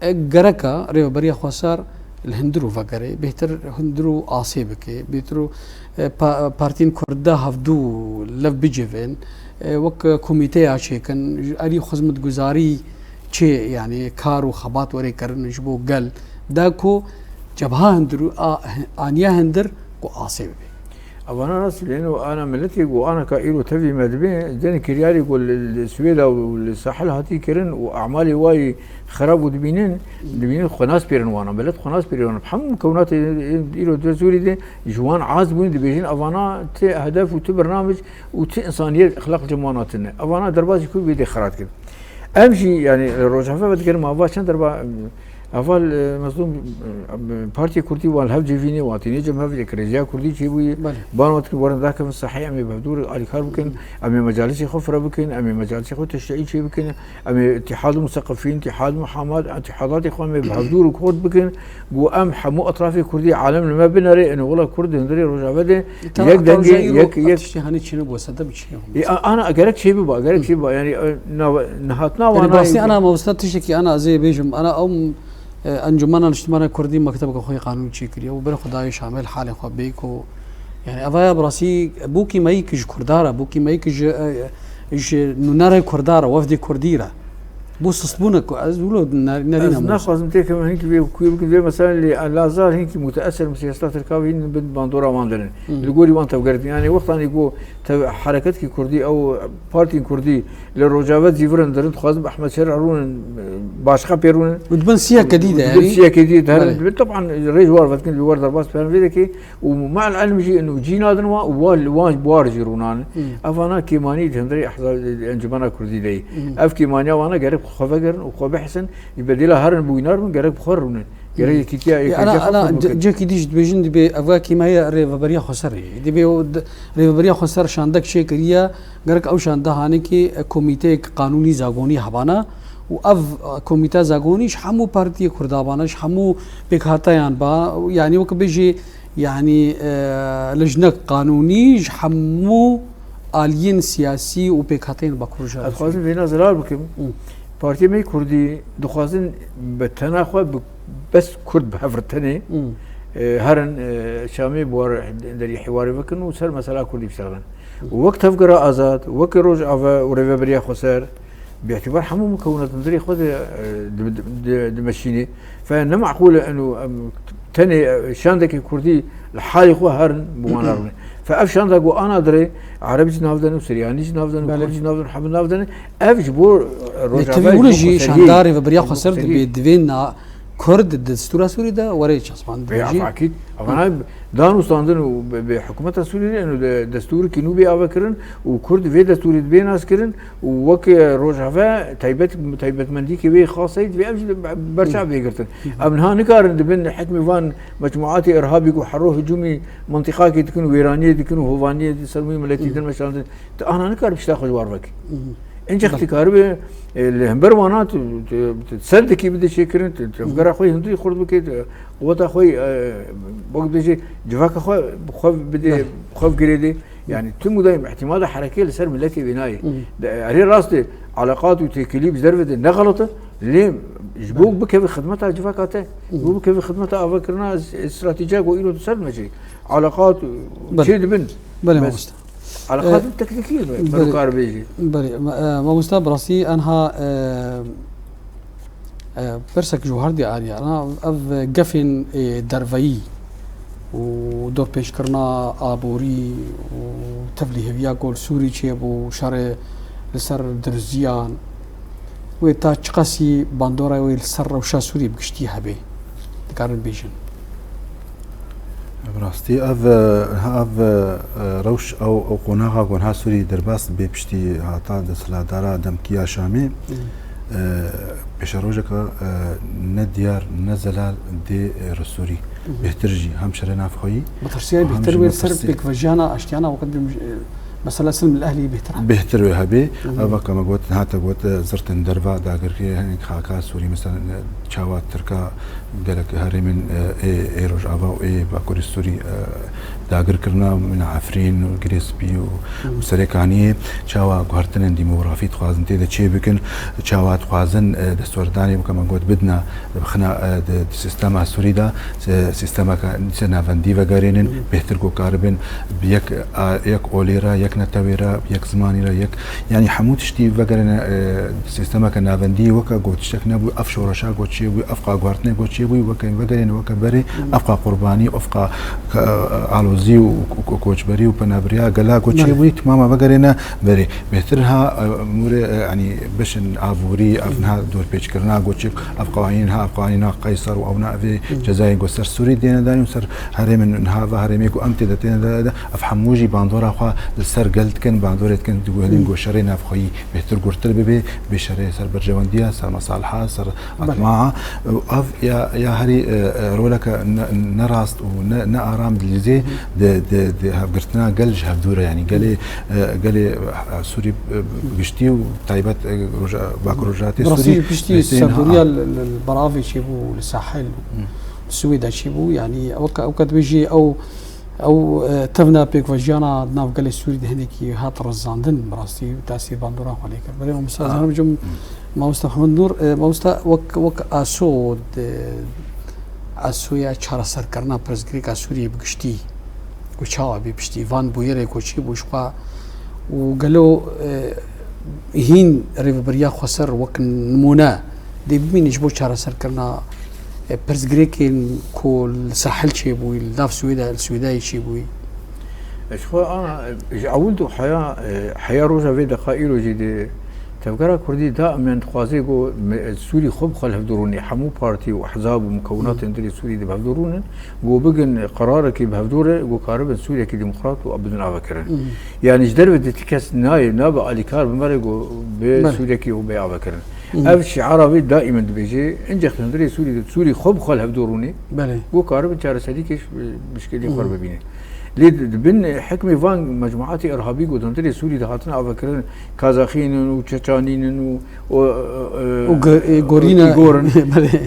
e, gereka Rêveberiya Xweser li hundir û vegere, bêhtir hundir û asê bike, bêhtir û, e, pa-, partiyên Kurd de hevdû lev bicivin, e, wek komîteya çêkin, ji alî xizmetguzarî çê, yanî kar û xebat were kirin ji bo gel, da ku cebha hundir û a-, aniya hundir ku asê bibe. Evana rast lê ino ana miletê ku ana ka îro tevî me dibe, dene kiryarê ku li, li Swêda û li Sahil hatî kirin û emalê wayî xerab û dibînin, dibînin xwe naspêrin wana, milet xwe naspêrin wana. Hemû mikewnatê îro di Sûrî de ji wan az bûn, dibêjin evana ti hedef û ti bernamij û ti insaniyet exlaq li cem wana tune. Evana derbazî ku bê dê xerat kirin. Em jî, yanî, li Rojava vedigerin, ma va çend derba, heval, e, Mezlûm, e, Partiyê Kurdî wan li hev civînê, wan tînê cem hev yek rêziya Kurdî çêbûye. Belê. Ban wan dikin, werin dakevin sahê, em ê bi hevdû re alîkar bikin, em ê mecalisê xwe fire bikin, em ê mecalisê xwe teşrîî çê bikin, em ê Îtîhad Museqefîn, Îtîhad Muhamad, îtîhadatê xwe em ê bi hevdû re kort bikin, ku em hemû etrafê Kurdî alem li me binere, ino wela Kurd di hundirê Rojava de Tena yek dengê, yek, yek. Tiştê hanê çîne bû, sedem çîne bû. E, a-, ana gerek çê biba, gerek çê biba. Yanî, e, na-, nehatina Yanî, wana bastî yek. Ana mamoste tiştekî ana ez ê bêjim, ana ew, e, Encûmena Niştimana Kurdî mektebeke xwe yê qanûnî çêkiriye û berê xwe dayê Şamê li halê xwe bê ku, yanî, evaya bi rastî bûkî meyik ji Kurda re, bûkî meyik ji, e, ji nûnerê Kurda re, wefdê Kurdî re. Bû sistbûne ku ez wilo ne-, nerîna Ez naxwazim têkevim hinkî vê kuyê bikim. Vê mesela lê Lazar hinkî muteeser bi siyaseta Tirka ve hîn bin bandora wan derin. Hı. Li gorî wan tevgertin. Yanî wextanê ku tev-, hereketkî Kurdî ew partiyên Kurdî li Rojava zîvirin derin, dixwazin bi Ehmed Şerî rûnin, başqa pê rûnin. Û dibin siyeke dî de, Dibin yanî? Siyeke dî de herin. Belê. Dibin, teban rêj war vedikin, li war derbas perin vê dekê. Û mal elm jî ino cî nadin wan û wan, wan, wan jî rûnan. Hmm. Evana kêmanî di hundirê ehza-, encumena Kurdî de yî. Hmm. Ev kêmaniya wana gerek xwe vegerin û xwe bihisin. Ji bedêla herin bûynar bin, gerek bi xwe rûnin. Gerek Hmm. yekîtiya, Ya, yekîtiya ana, xwe ana, qebûl ce-, bikin. Cekî dî jî dibêjin, dibê ev kêmaniya Rêveberiya Xweser ye. Dibê o d-, Rêveberiya Xweser şandek çêkiriye, gerek ew şanda hanekî, e, komîteyek qanûnî zagonî hebana û ev, e, komîte zagonî ji hemû partiyê Kurda bana, ji hemû pêkhateyan ba, yanî wek bêjî, Yanî, e, lijnek qanûnî ji hemû aliyên siyasî û pêkhateyên Bakur Rojava Ez dixwazim vêna zirar bikim. Hı. Partiyê me yê Kurdî dixwazin bi tena xwe bi bes Kurd bi hev re tenê, Hı. e, herin, e, Şamê bi war derî hêwarê bikin û ser mesela Kurdî biştexilin. Hı. Û wek tevgera azad, wek Rojava û Rêveberiya Xweser, Bi îtîbar hemû mukewinat hundirê xwe de, e, di, di, di, dimeşînê. Fe ne meqûl e eno em tenê, e, şandekî kurdî li halê xwe herin bi wan re rûne. Fe ev şanda ku ana dirê, Ereb jî nav dene, Suryanî jî nav dene, Belê. Kurd jî nav dene, hemû nav dene. Ev ji bo, e, Lê Rojava tevî ji wilo bo jî xweseriyê, şandarê Rêveberiya ji bo Xweser xweseriyê. Dibê divê na Kurd di destûra Sûrî de were çaspan Vê dibêjî. Akîd. Evana danûstandin û bi, bi hikûmeta Sûriyê eno de destûrikî nû bê avekirin û Kurd vê destûrê dibê naskirin û wek Rojava taybet, taybetmendîkê wê xaseyî divê ev jî berçav bê girtin. Em niha nikarin di bin hikmê van mecmuatê irhabî ku hero hicûmî mintîqakê dikin û wêraniyê dikin û hovaniyê di ser wî miletî din meşandin. Tu ana nikar pişta xwe ji war vekî. Encax Belê. Tu karibe, e, li hember wana tu, tu, tu sendekî bide çêkirin, tu, tu tevgera xwe hundirî xurt bike, tu quweta xwe, e, wek bêje civaka xwe bi xwe bide, Belê. bi xwe girêdê. Yani tu mudayim ihtimala herekê li ser miletê wê nayê. De, erê rast e, eleqat û têkilî bi derve de ne xelet e, lê ji bo bikeve xidmeta civaka te, ji bo bikeve xidmeta avakirina s-, stratejiya ku îro tu ser dimeşê. Eleqat Belê. çê dibin. Belê Bes mamoste. Eleqat E, teknîkî ye, belê. Belê. Belê, ma-, e, mamoste, bi rastî enha, e, E, pirsek ji we her diyar e. Ana ev gefên, e, derveyî û dorpêçkirina aborî û tevlîheviya ku li Sûrî çêbû, şerê li ser Dirziyan, wê ta çiqasî bandora wê li ser rewşa Sûrî bi giştî hebe? Dikarin bêjin. Bi rastî ev, ev, e, rewş, ew, ew qonaxa ku niha Sûrî derbas dibe piştî hata desthilatdara demkî ya Şamê, e, pêşerojeke, e, ne diyar, ne zelal dê, e, li Sûrî. Bêhtir jî hem şerê navxweyî, Metirsiyayê û hem bêhtir jî wê li ser metirsiyê. Pêkvejiyana aştiyana wekî bim-, e, mesela Silm el Ehlî bêhtir hebe. Bêhtir wê hebe. Ev weke me got, hate got, e, zirtên derva dagirkirî, hinek xaka Sûrî, mesela, e, çawa Tirka gelek herêmên, e, ê, ê Rojava û ê Bakurê Sûrî, e, dagir kirina, min Efrîn û Girê Spî û, û Serê Kaniyê, çawa guhertinên demografî dixwazin tê de çê bikin, çawa dixwazin, e, destwerdanê, weke me got, bidina, bixina, e, di, di sîstema Sûrî de, e, sîstemeke dîse navendî vegerênin, bêhtir ku karibin bi yek, a, yek olê re, yek netewê re, bi yek zimanî re, yek, yanî hemû tiştî vegerêne, e, sîstemeke navendî weke ku tiştek nebû, ev şoreşa ku çêbû, ev qaguhertinê ku çêbû, weke vegerêne weke berê, ev qa qurbanî, ev qa, e, alozî û ko-, ko-, koçberî û penabiriya gela ku çêbû, timama vegerêne berê. Bêhtir ha, e, mûrê, e, yanî beşên aborî, ev niha dorpêçkirina ku çêbû, ev qewanîn ha, ev qewanîna Qeyser û ewna evê cezayên ku ser Sûrî têne danîn û ser herêmên niha ve herêmê ku em tê de têne de, de, ev hemû jî bandora xwe li ser gel dikin, bandorê dikin, diguherîn ku şerê navxweyî bêhtir gurtir bibe, bê şerê ser berjewendiya, ser mesaliha, ser etmaa. Ev ya, ya herî, e, e, roleke ne, ne rast û ne, ne aram dilîzê di, di, di hevgirtina gel ji hevdû re, yanî gelê, e, gelê, e, Sûrî, e, giştî û taybet, e, roja-, Bakur Rojhilatê Sûrî. Rastî jî piştî serdoriya li, li, li Beravê çêbû, li Sahil, Swêda çêbû, yanî ew ke, ew ke dibêjî ew Ew, e, tevna pêkvejiyana di nav gelê Sûrî de hinekî hat rizandin, bi rastî tesîr bandora xwe lê kir. Belê mamosta, zanim cim, mamosta Mihemed Nûr, e, mamosta wek, wek aso di, asoya çareserkirina pirsgirêka Sûriyê bi giştî, ku çawa bê piştî van bûyerê ku çêbû ji xwe û gelo, e, hîn rêveberiya xweser wek nimûne dê bimîne ji bo çareserkirina, e, pirsgirêkên ku li Sahil çêbûyî, li nav Swêda, li Swêdayê çêbûyî? Ji xwe ana, e, ji ewil do heya, e, heya roja vê deqa îro jî di tevgera Kurdî daîmen dixwaze ku me, Sûrî xwe bi xwe li hevdû rûnê, hemû partî û ehzab û mukewinatên dilê Sûrî di bi hevdû rûnin, ku bigin qerarekî bi hevdû re, ku karibin Sûriyekî demokrat û bidin avekirin. Yanî ji derve di ti kes nayê, nabe alîkar bi me re ku bê Sûriyekî û bê avekirin. Ev şiara wê daîmen dibêje, incex hundirê Sûrî de, Sûrî xwe bi xwe li hevdû rûnê, Belê. Ku karibin çareserîkê ji, ji kêlî xwe re bibîne. Lê di, di bin hikmê van mecmuatê irhabî ku di hundirê Sûrî de hatine avekirin, Kazaxîn in û Çeçanîn in û, û, e, e, Û ge-, e, Gorîn e. Îgor in. Belê.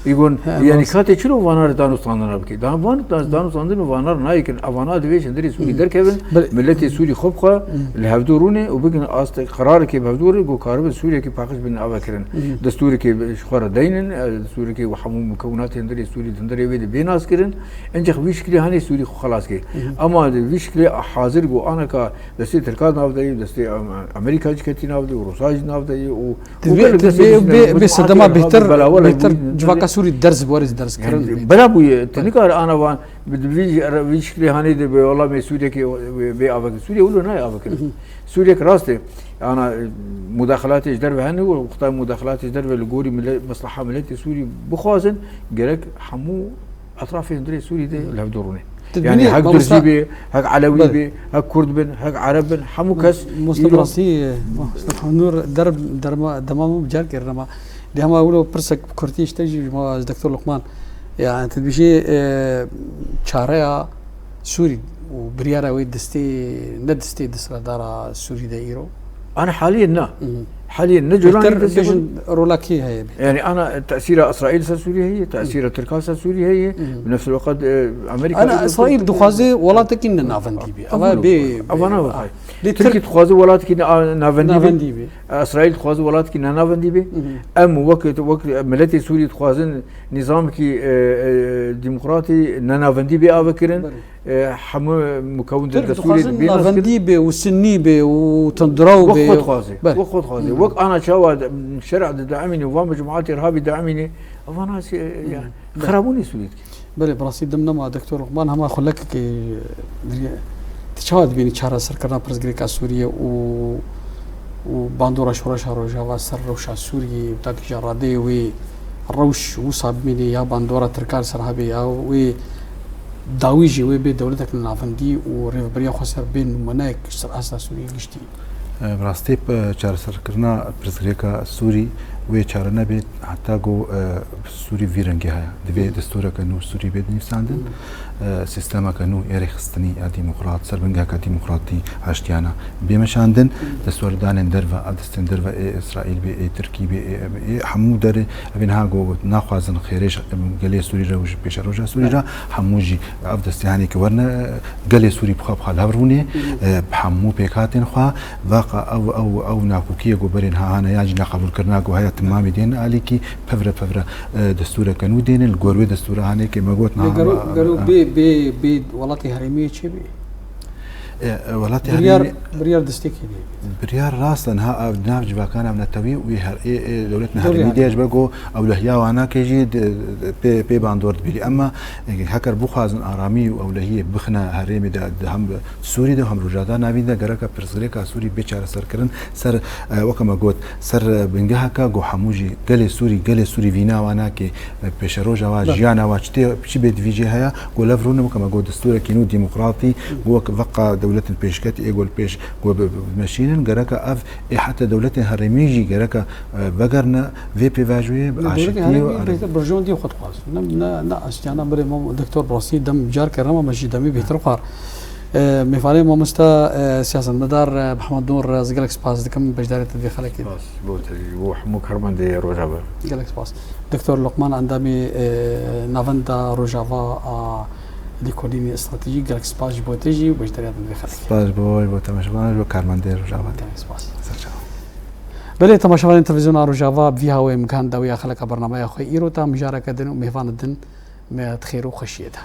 Îgon, He, yanî rast. Katê çilo vana re danûstandina bike? Dan-, van, dan-, danûstandin û vana re nayê kirin. Evana divê ji hundirê Sûrî derkevin, Belê. Miletê Sûrî xwe bi xwe li hevdû rûnê û bigin astê qerarekê bi hevdû re, ku karibin Sûriyekî paqij bin avekirin. Destûrekê bi, ji xwe re deynin, e, destûrekê û hemû mukewinatên hundirê Sûrî di hundirê wê de bê naskirin. Incex vî şiklê hanê Sûrî xwe xelas kê. Ama di vî şiklê hazir ku aneka destê Tirkan nav de ye, destê Am-, Amerîka jî ketî nav de, Rûsa jî nav de ye û Ti û vê, gelek ti destê vê, dîs ne, vê, vê mecmuatê sedema irhabî bêhtir, belawa bêhtir lewî civaka Sûrî derz, warê derz kirin. Yani, bela bûye, ti nikare ana van, bi, bi vî, vî şiklê hanê de bi, wela me Sûriyekê bê, bê avakir. Sûriye wilo nayê avakir. Sûriyek rast e. Ana, e, mudaxelatê ji derve hene û wexta mudaxelatê ji derve li gorî mile-, mesleha miletê Sûrî bixwazin, gerek hemû etrafê hundirê Sûrî de li hevdû rûnê. Yanî hek Durzî bê, hek Elewî bê, hek Kurd bin, hek Ereb bin, hemû kes Mustafa îro rastî, Mustafa Nur der, derma, dema min bi car kirin ama dema wilo pirsek bi kurtî ji te jî ji ma ji Doktor Luqman. Yani tu dibêjî, e, çareya Sûrî û biryara wê destê, ne destê desthilatdara Sûrî de îro? Ana haliyên na. Haliyên ne colanî Bêhtir destê bêjin xwe. Rola kê heye bê? Yani ana tesîra Îsraîl ser Sûrî heye, tesîra Tirkan ser Sûrî heye. Bi nefs el wekad, e, Amerîka Ana Îsraîl dixwaze welatekî ne navendî bî. Eva bê, eva na bixay. Lê Tirkî dixwaze welatekî ne, navendî bî. Navendî bî. Îsraîl dixwaze welatekî ne navendî bî. Em wek, wek miletê Sûrî dixwazin nîzamekî, e, e, demokratî ne navendî bê avekirin. Belê. E, hemû mukewin di Tirk destûrê dixwazin dibê nas kirin. Navendî bê û sinnî bê û tundrew Wek bê. Xwe dixwaze. Belê. Wek xwe dixwaze. Hmm. Wek ana çawa de-, şer'a de diemîne, van bi cemaatê riha bî diemîne, evan asî, e, ya, Hmm. Belê. Xirabûnê Sûriyê dike. Belê, bi rastî dim nema, Doktor Luqman, hema xulekekê, e, tu çawa dibînî çareserkirina pirsgirêka Sûriyê û, û bandora şoreşa Rojava ser rewşa Sûriyê û takî jî radeyê wê rewş wisa bimînê ya bandora Tirkan ser hebê ya wê dawî jî wê bê dewletek li navendî û rêveberiya xweser bê nimûneyek ji ser asta Sûriyê giştî? E, bi rastî, e, çareserkirina pirsgirêka Sûrî wê çare nebê heta ku, e, Sûrî vî rengê heye. Divê destûreke nû Sûrî bê dinivîsandin, e, sîstemeke nû ê rêxistinî ya demokrat, ser bingeheka demokratî aştiyane bê meşandin. Destwerdanên derve, ev destên derve ê Îsraîl bê, ê Tirkî bê, ê, ê hemû derê, evê niha ku naxwazin xêrê ji gelê Sûrî re û ji pêşeroja Sûrî re, hemû jî ev destehanê ki werine, gelê Sûrî bi xwe bi xwe li hev rûnê, e, bi hemû pêkhatên xwe, veqa ew, ew, ew nakokiyê ku berê niha hane yan jî neqebûlkirina ku heye timamê dên alîkî, pevre pevre, e, destûreke nû dênin, li gor wê destûra hanê ke me got Lê niha gero, me, gero e, bê, bê, bê welatê herêmiyê çê bê? E, e, welatê Biryar, herêmê biryar destekê bê. Biryar rast e, niha ev nav civakana ev netewî wî her, ê, ê, dewletên Dur herêmî yani. Dê ji ber ku ewlehiya wana ke jî de, pê, pê bandor dibîrî. Emma, e, heker bixwazin aramî û ewlehiyê bixine herêmê de, de hem Sûrî de hem Rojava Navîn de gereka pirsgirêka Sûrî bê çareserkirin ser, e, weke me got, ser, e, bingeheka ku hemû jî gelê Sûrî, gelê Sûrî vîna wana ke, e, pêşeroja wa, Belê. Jiyana wa çi tê, çi bê divî jê heye, ku lev rûne weke me got destûrekî nû demokratî, ku wek veqa dewletin pêşketî ê ku li pêş ku bi, bi, bimeşînin, gereka ev ê heta dewletên herêmî jî gereka, e, vegerine vê pêvajoyê bi Ne, dewletê aşitiyê û herêmî are- bêhtir birjon dî xwe dixwazin. Ne, ne, ne aştiyana birê me Doktor Brasî dem car kir, nema me jî demî bêhtir xwar. E, mêvanê mamosta, e, siyasetmedar, e, Mehmet Nur, e, ez gelek spas dikim, beşdariyê te di vê xelekê de. Spas bo te jî, bo hemû karmendê Rojava. Gelek spas. Doktor Luqman, endamê, e, Navenda Rojava a Lêkolînê Stratejî, gelek spas ji bo te jî û beşdariya te di vê xelekê. Spas ji bo we, ji bo temaşevanan, ji bo karmendê Rojava. Gelek spas. Ser çavan. Belê, temaşevanên Televîzyona Rojava, bi vî hawê em gihand dawiya xeleka bernameya xwe îro ta mijareke din û mêvanê din me di xêr û xweşiyê de.